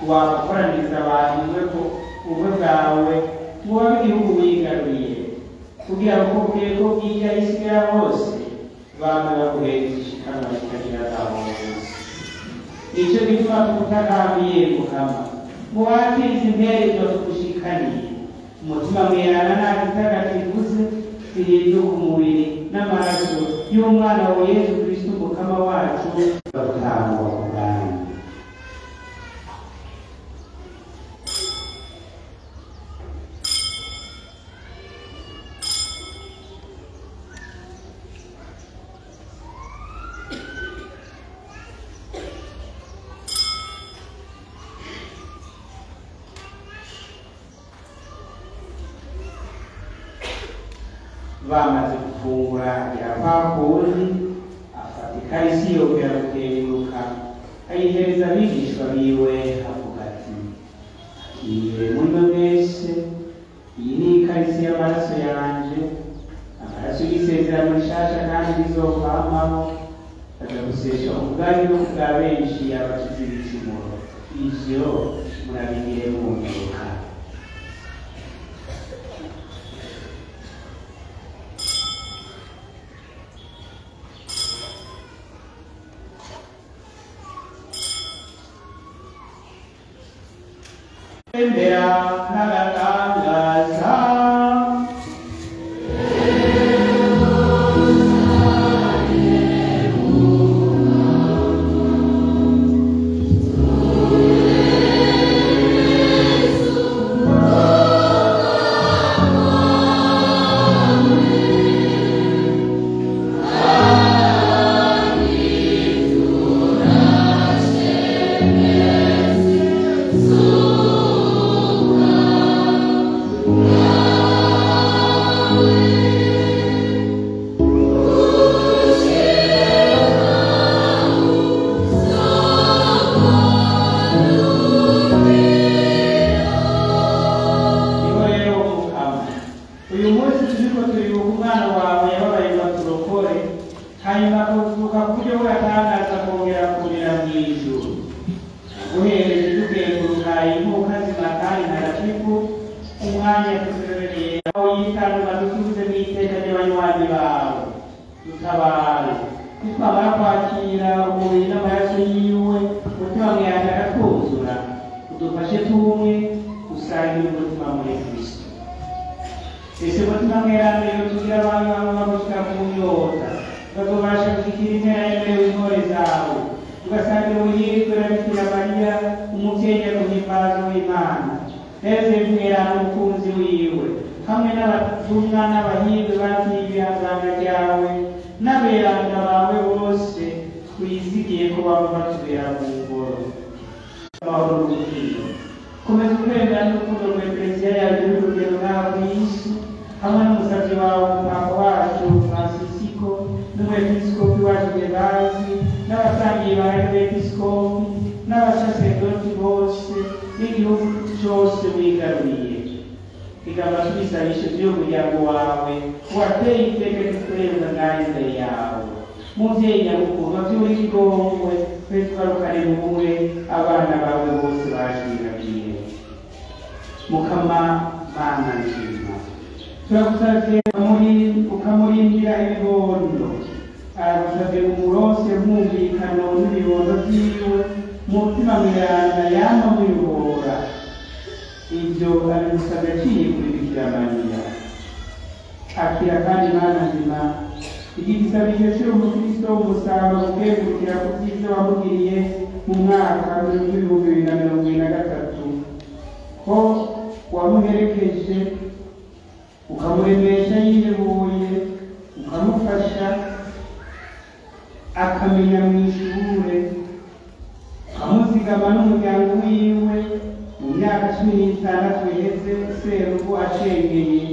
wagukoraniza abantu ubumwe bwawe ngo babe igihugu wigaruriye, kugira ngo ubwiye ko bwija isigara hose bame baguhereza ishikanwa ritagira gahunda. Nico gituma tugutakambiye Mukama, ngo wakirize imperezo tugushikaniye. Umutima mweranda nta gitagatifuze zihinduka umubiri n'amaraso y'umwana wa Yezu Kristu Mukama wacu, batangwa ku bwanyu. Bamaze gufungura agira kwa kundi, afata ikarisi yongera gukenguruka, ayihereza abigishwa biwe avuga ati: akire munywe mwese, iyi ni ikarisi y'amaraso yanje, amaraso y'isezerano rishasha kandi rizokwamaho, aja gusesha ubwanyu no kubwa benshi abakiza ibicumuro. Ivyo murabigire munyibuka. Embera n'agatangaza. Turiko turibuka umwana wawe yababaye ngo aturokore, hanyuma akazuka ku buryo bw'agatangaza akongera kurira mu ijuru. Uhereye dukenguruka inkuka nzima kandi ntagatifu, umwanya tuzobereye aho yitanga dusubize mu iteka ry'abanywanyi bawe. Dutabare nitwamara kwakira umubiri n'amaraso yiwe, umutima mweranda akatwuzura, udufashe tumwe usangire umutima muri Kristo. Ese mutima mweranda iyo tugira abantu bamwe bagushika ku nyota, bakabasha gushikira intera yemerewe intore zawe, ugasangira ubuhirwe na Bikira Mariya, umuvyeyi aguhimbaza w'Imana, Yozefu mweranda umukunzi wiwe, hamwe n'abatumwa n'abahirwe bakiriye ibihangano ryawe, n'aberanda bawe bose twizigiye ko baba batubera mu ngoro. Amahoro n'ubugingo. Komeza ukwemera n'urukundo rwa Eklezia yawe n'urugero ngaha kw'isi, hamwe n'umusavyi wawe umupapa wacu Francisco, n'umwepiskopi wacu Gervazi, n'abasangiye bawe b'episkopi, n'abasaserdoti bose, n'igihugu cose wigaruriye. Igamba tubisabishe vy'umuryango wawe, wateye iteka ry'ukuremwa ngaha imbere yawe. Muvyeyi nyagukundwa vy'uri ikigongwe, twe tugarukane mu bumwe abana bawe bose bashiragiye. Mukama Mana nzima, turagusavye ukamurindira ibibondo, aragusavye umurose mwumvikano n'ibibondo vyiwe, mutima mweranda yama muyobora. Ivyo abigusavye aciye kuri Bikira Mariya. Akira kandi Mana nzima igisabisho cy'umukristo w'umusaraba gukengurukira ku byiza wamugiriye mu mwaka w'2023, ko wamuherekeje ukamuremesha yihebuye, ukamufasha akamenya mu ishure, ukamuzigama n'umuryango wiwe mu myaka 16 iheze serugo acengeye,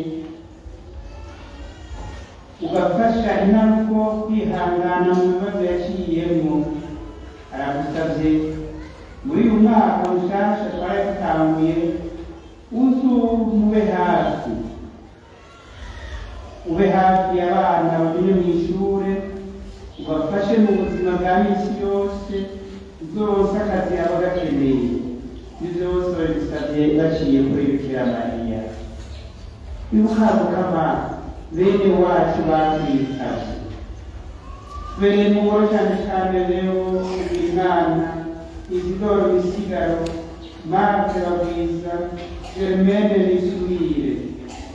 ugafasha intaruko kwihangana mu bibazo yaciyemwo. Aragusavye muri uyu mwaka mushasha twari dutanguye, uzumube hafi, ube hafi abana bamenye mu ishure, ubafashe mu buzima bwa misi yose, uzoronse akazi aba gakeneye. Ivyo vyose babigusavye baciye kuri Bikira Mariya. Ibuka Mukama bene wacu batwitavye, bene mugoro cane cane rero Imana, Isidoro Misigaro, Marthe Bagwiza, Germaine Nisubire,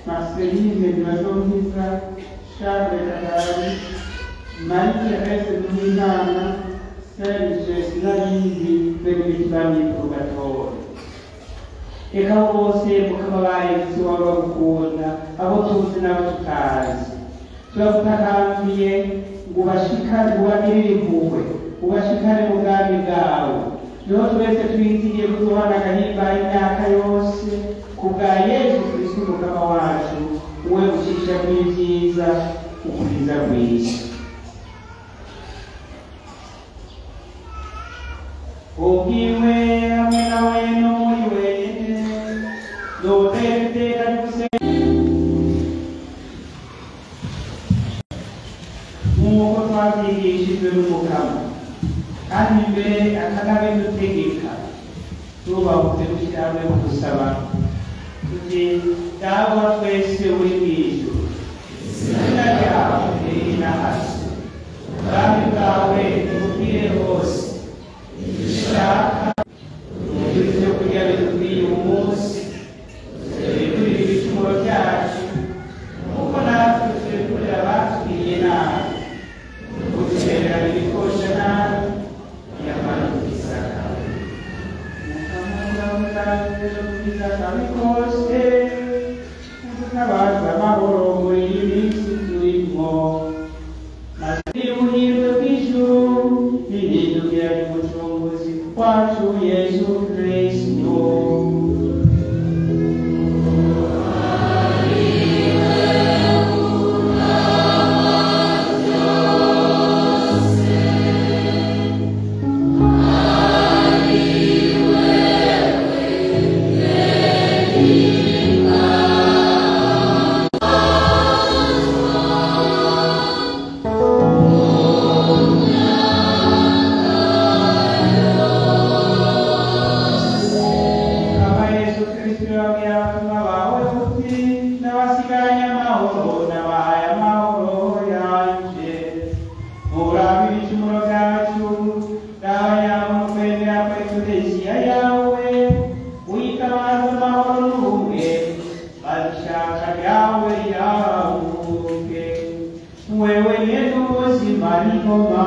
Marceline Ntibazonkiza, Charles Katari, Marie Therese Nduwimana, Serge Sinabindi, bene bitubamiye Purgatori. Eka abo bose Mukama baretse iwawe bagukunda, abo tuzi n'abo tutazi, turagutakambiye ngo ubashikane, ubagirire impuhwe, ubashikane mu bwami bwawe. Niho twese twizigiye kuzohana agahimba imyaka yose, ku bwa Yezu Kristo Umukama wacu, uwe ucisha kw'ivyiza ukuriza kw'isi. Ubwiwe hamwe nawe no muri wenyene, dutera iteka ry'ugusenga nk'uko twavyigishijwe n'Umukama, kandi mbere akanabidutegeka, tubahutse gushyira hamwe kudusaba tuti: Dawe wa twese uri mw'ijuru, izina ryawe ririnahazwe, ubwami bwawe bubwire hose, icyo ushaka uduhe ibyo kurya bidukwiye uyu munsi, turekurire ibicumuro byacu nk'uko natwe turekurira abatugiriye nabi, ntudutererane ibikosha nabi, nyamara udukize. Mukama uramutanze dukiza akabi kose, udutabaze amahoro. Wewe nyene ubuzima n'ingoma.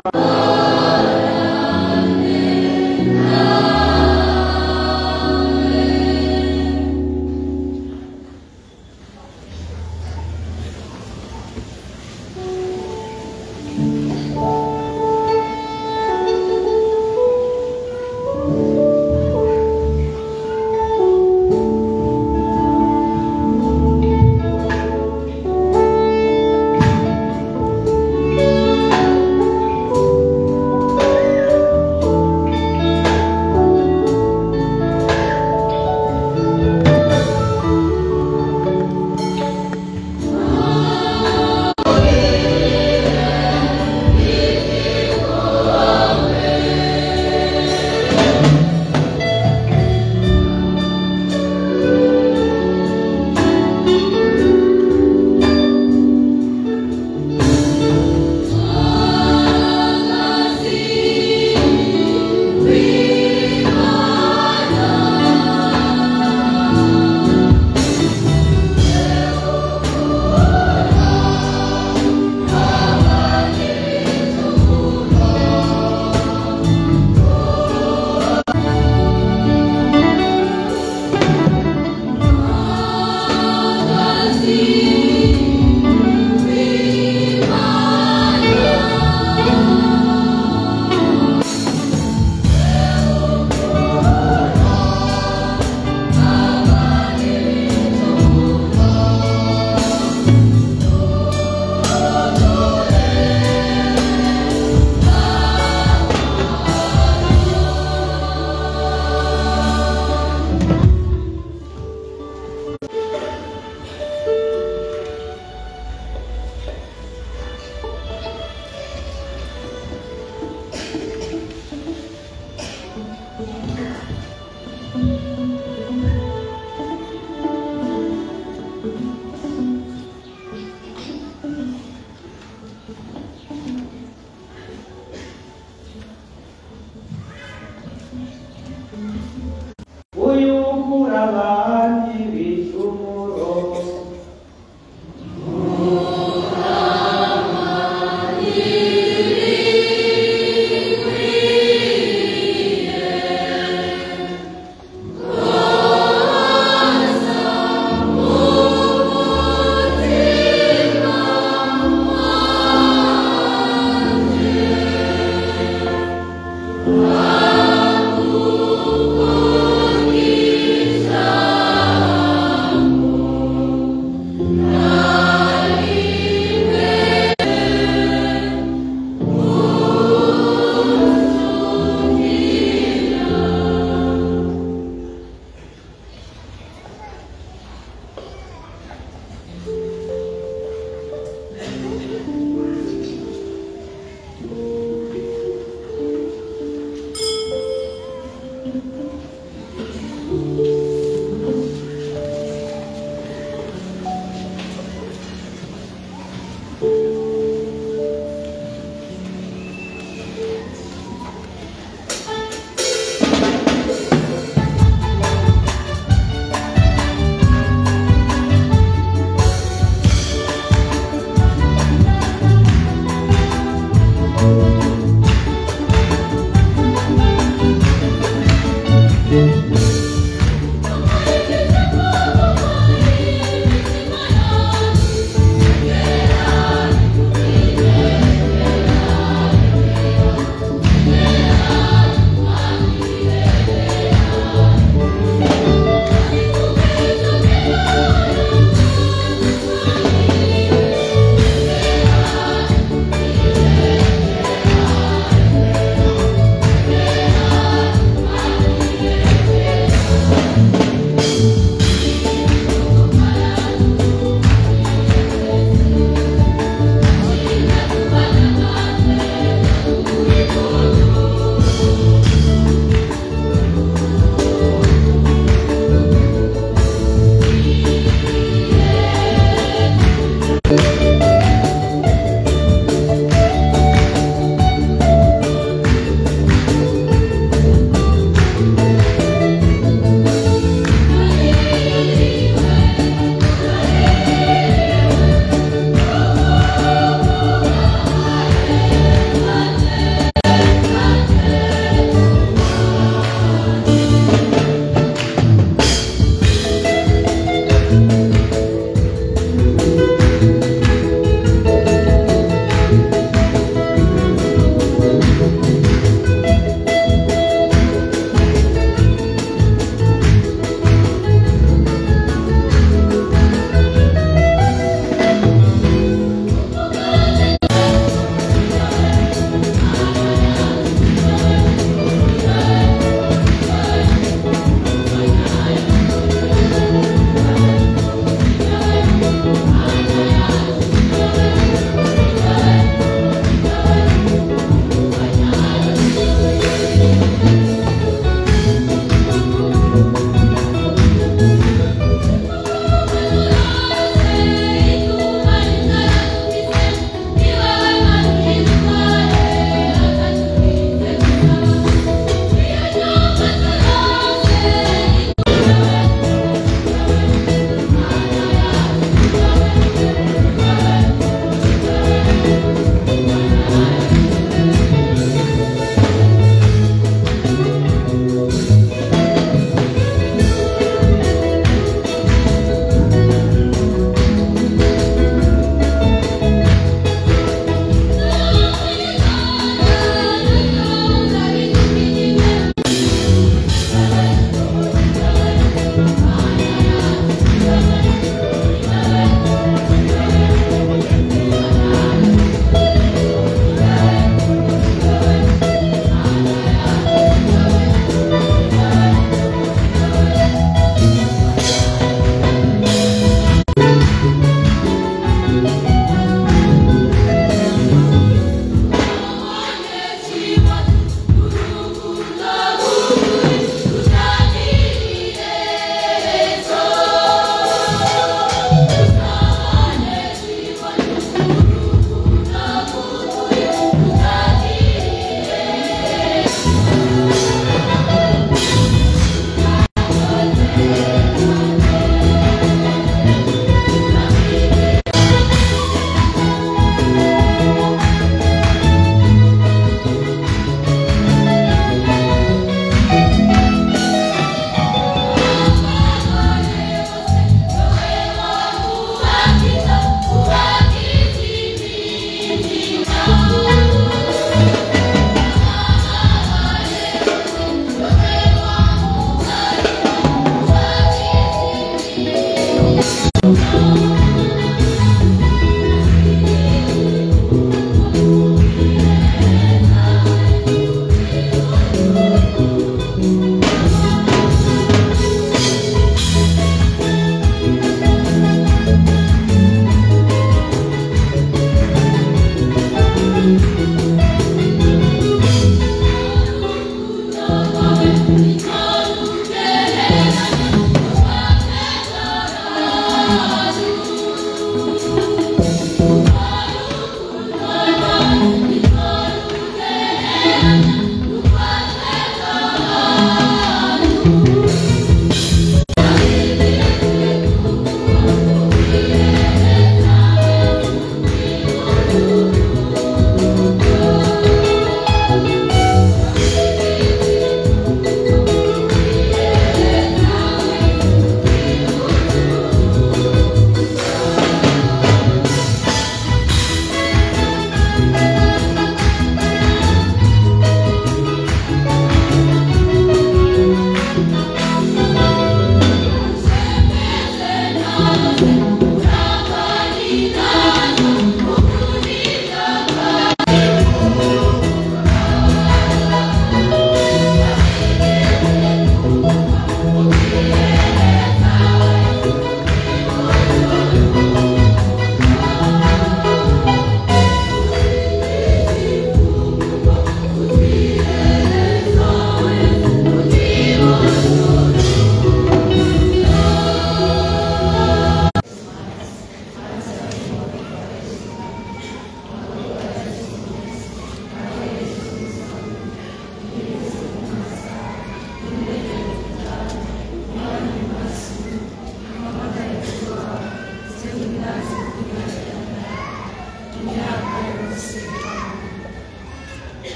Imyaka yose.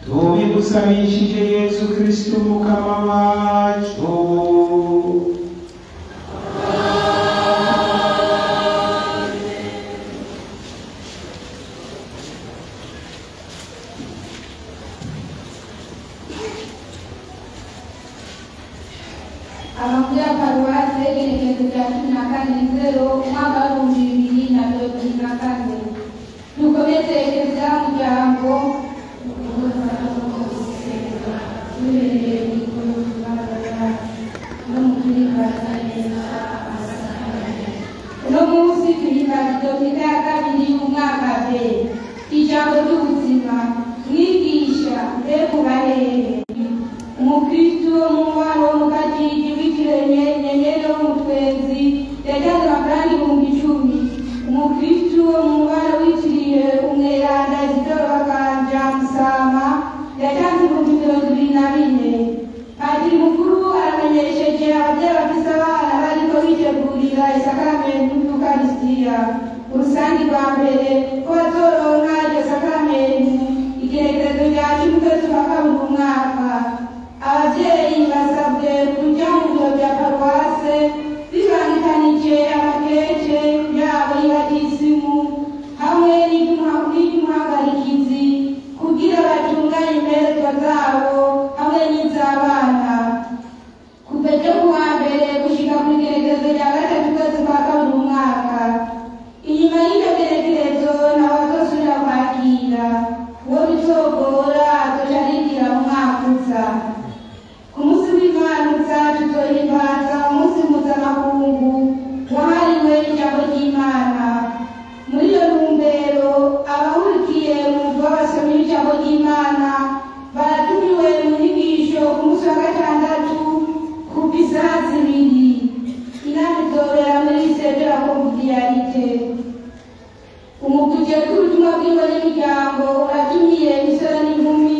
Tubigusabishije Yesu Kristo Mukama wacu. Amakuru ya paruwase igenekerezo rya 14 umwaka wa 2024. Dukomeze ekereziya muryango uno munsi tuhimbaza Dominika ya kabiri y'umwaka B. Ijambo ry'ubuzima mwigisha Yatanze 24,000. Padiri mukuru aramenyesheje ababyeyi bafise abana bariko bitegurira isakaramentu y'Ukaristiya urusangi rwa mbere ko bazoronka iryo sakaramentu igenekerezo rya 10 ukwezi kwa kabiri umwaka. Abavyeyi basabwe kuja mu biro vya paruwase bibangikanije amakete yabo y'ibatisimu hamwe n'iry'umuhagarikizi kugira batunganye imperezwa zabo hamwe n'iz'abana. Kuva ejo kuwa mbere gushika kw'igenekerezo rya 3 ukwezi kwa kabiri umwaka. Inyuma y'iryo genekerezo ntawe azosubira kwakira, uwo bizogora azoca arindira mu mwaka uza. Ku munsi w'Imana uza tuzohimbaza umunsi mpuzamakungu wahariwe ijambo ry'Imana. Muri iyo ntumbero abahurikiye mu mugwi w'abasomyi b'ijambo ry'Imana baratumiwe mu nyigisho ku munsi wa gatandatu kuva isaha 2. Inama izobera muri lycée de la Convivialité. Umugwi ujejwe ubutumwa bw'ingo n'imiryango uratumiye imisore n'inkumi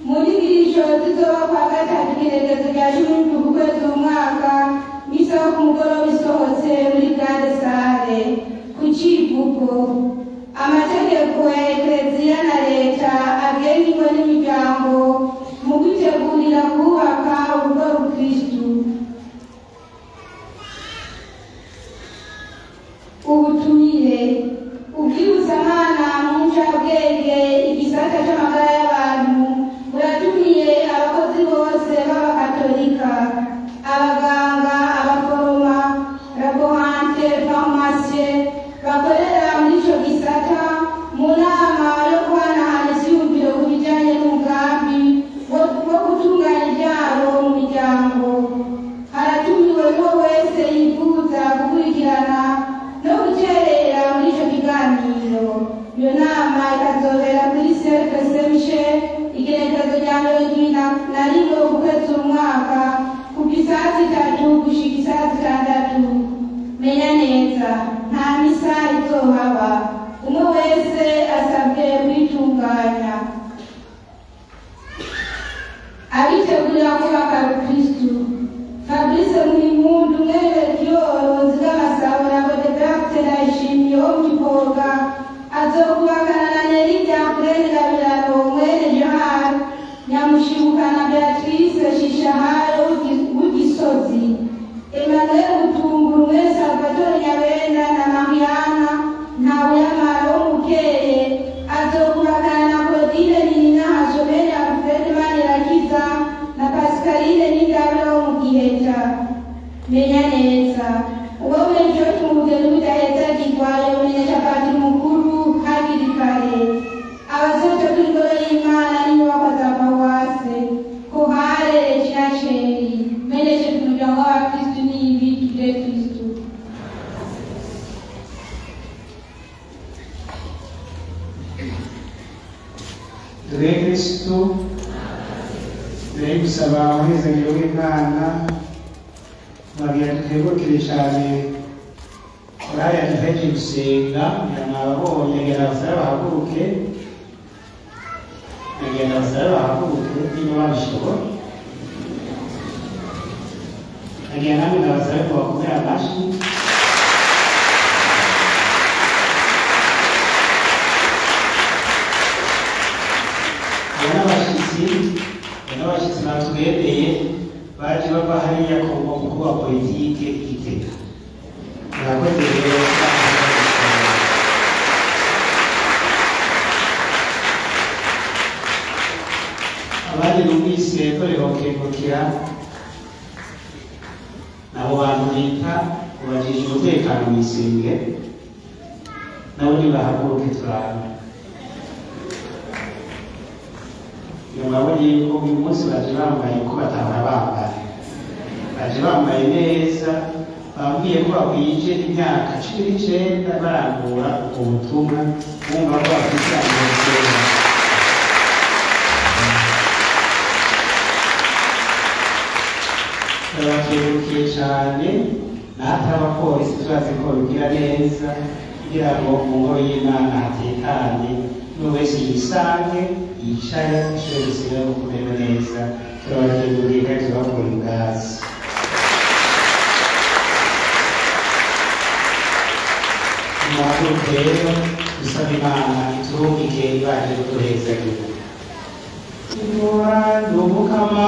mu nyigisho zizoba kwa gatatu igenekerezo rya 17 ukwezi umwaka, misa yo ku mugoroba isohotse muri grande salle ku Civugo. Amategeko ya Ekleziya na Leta agenga ingo n'imiryango mu kwitegurira kubaka urugo rukristu. Ubutumire ubwibutsamana mu ncabwenge igisata c'amagara y'abantu buratumiye abakozi bose b'abakatolika, abaganga, abaforoma, laborante, farumasiye bakorera muri ico gisata mu nama yo guhanahana ivyiyumviro ku bijanye n'umugambi wo gutunganya ivyaro mu miryango. Haratumiwe n'uwo wese yifuza gukurikirana no guterera muri ico kiganiro. Iyo nama ikazobera kuri Cercle Saint Michel igenekerezo rya 21 ukwezi umwaka kuva isaha 3 gushika isaha 6. Menya neza nta misa izohaba, umwe wese asabwe kwitunganya. Abitegurira kubaka Rukristu Fabrice Muhimpundu, mwene Melchior Nzigamasabo na Godebert Ndayishimiye wo mu Kivoga azokubakana na Nerida Kureni Gabirano mwene Johari Nyamushibuka na Beatrice Shishahayo w'iGisozi, Emmanuel Butunguru mwene Salvatore Nyabenda na Mariana Ntawuyamara wo Mukeye azokubakana na Claudine Nininahazo mwene Alfred Manirakiza na Pascaline Ningabire wo mu Giheta. Menya neza uwo wejo tumugeni udahezagirwa yomenyesha padiri mukuru hakiri kare. Abazotegura ingoro y'Imana n'inyubakwa za paruwase kohare Regina Celi menyeshe ku muryango w'abakristu n'ibi tuje Kristu. Duhe Kristu, duhe gusaba umunezero w'Imana, mwagira duhebukire cyane korali yaduheje gusenga, ngira mwababonye, ngira abasabe bahaguruke, ngira abasabe bahaguruke niba babishoboye, ngira namwe ndabasabe ngo bakomere amashyi. N'abashyitsi batugendeye baje bava hariya ku murwa mukuru wa politike i Gitega. Murakoze rero. Abandi numvise ko rihokengukira nabo bantu bita ubajije umutekano mw'isenge, nabo nibahaguruke turabe. Murabona yuko uyu munsi baje bambaye uko batahora bambaye, baje bambaye neza, bambwiye ko bakwije imyaka 19 barangura ubwo butumwa, bumva ko bafite amahoro. Turabakengurukiye cyane, natwe abapolisi turazi ko bigira neza kugira ngo mu ngoro y'Imana hatekanye, n'uwo wese yisange Yicare ishobore gusiga no kumererwa neza. Turabakenguriye kandi tubakura ubwatsi. Muhaguruke rero, dusaba Imana iturungike ibanje kuduhezagira. Imana Umukama.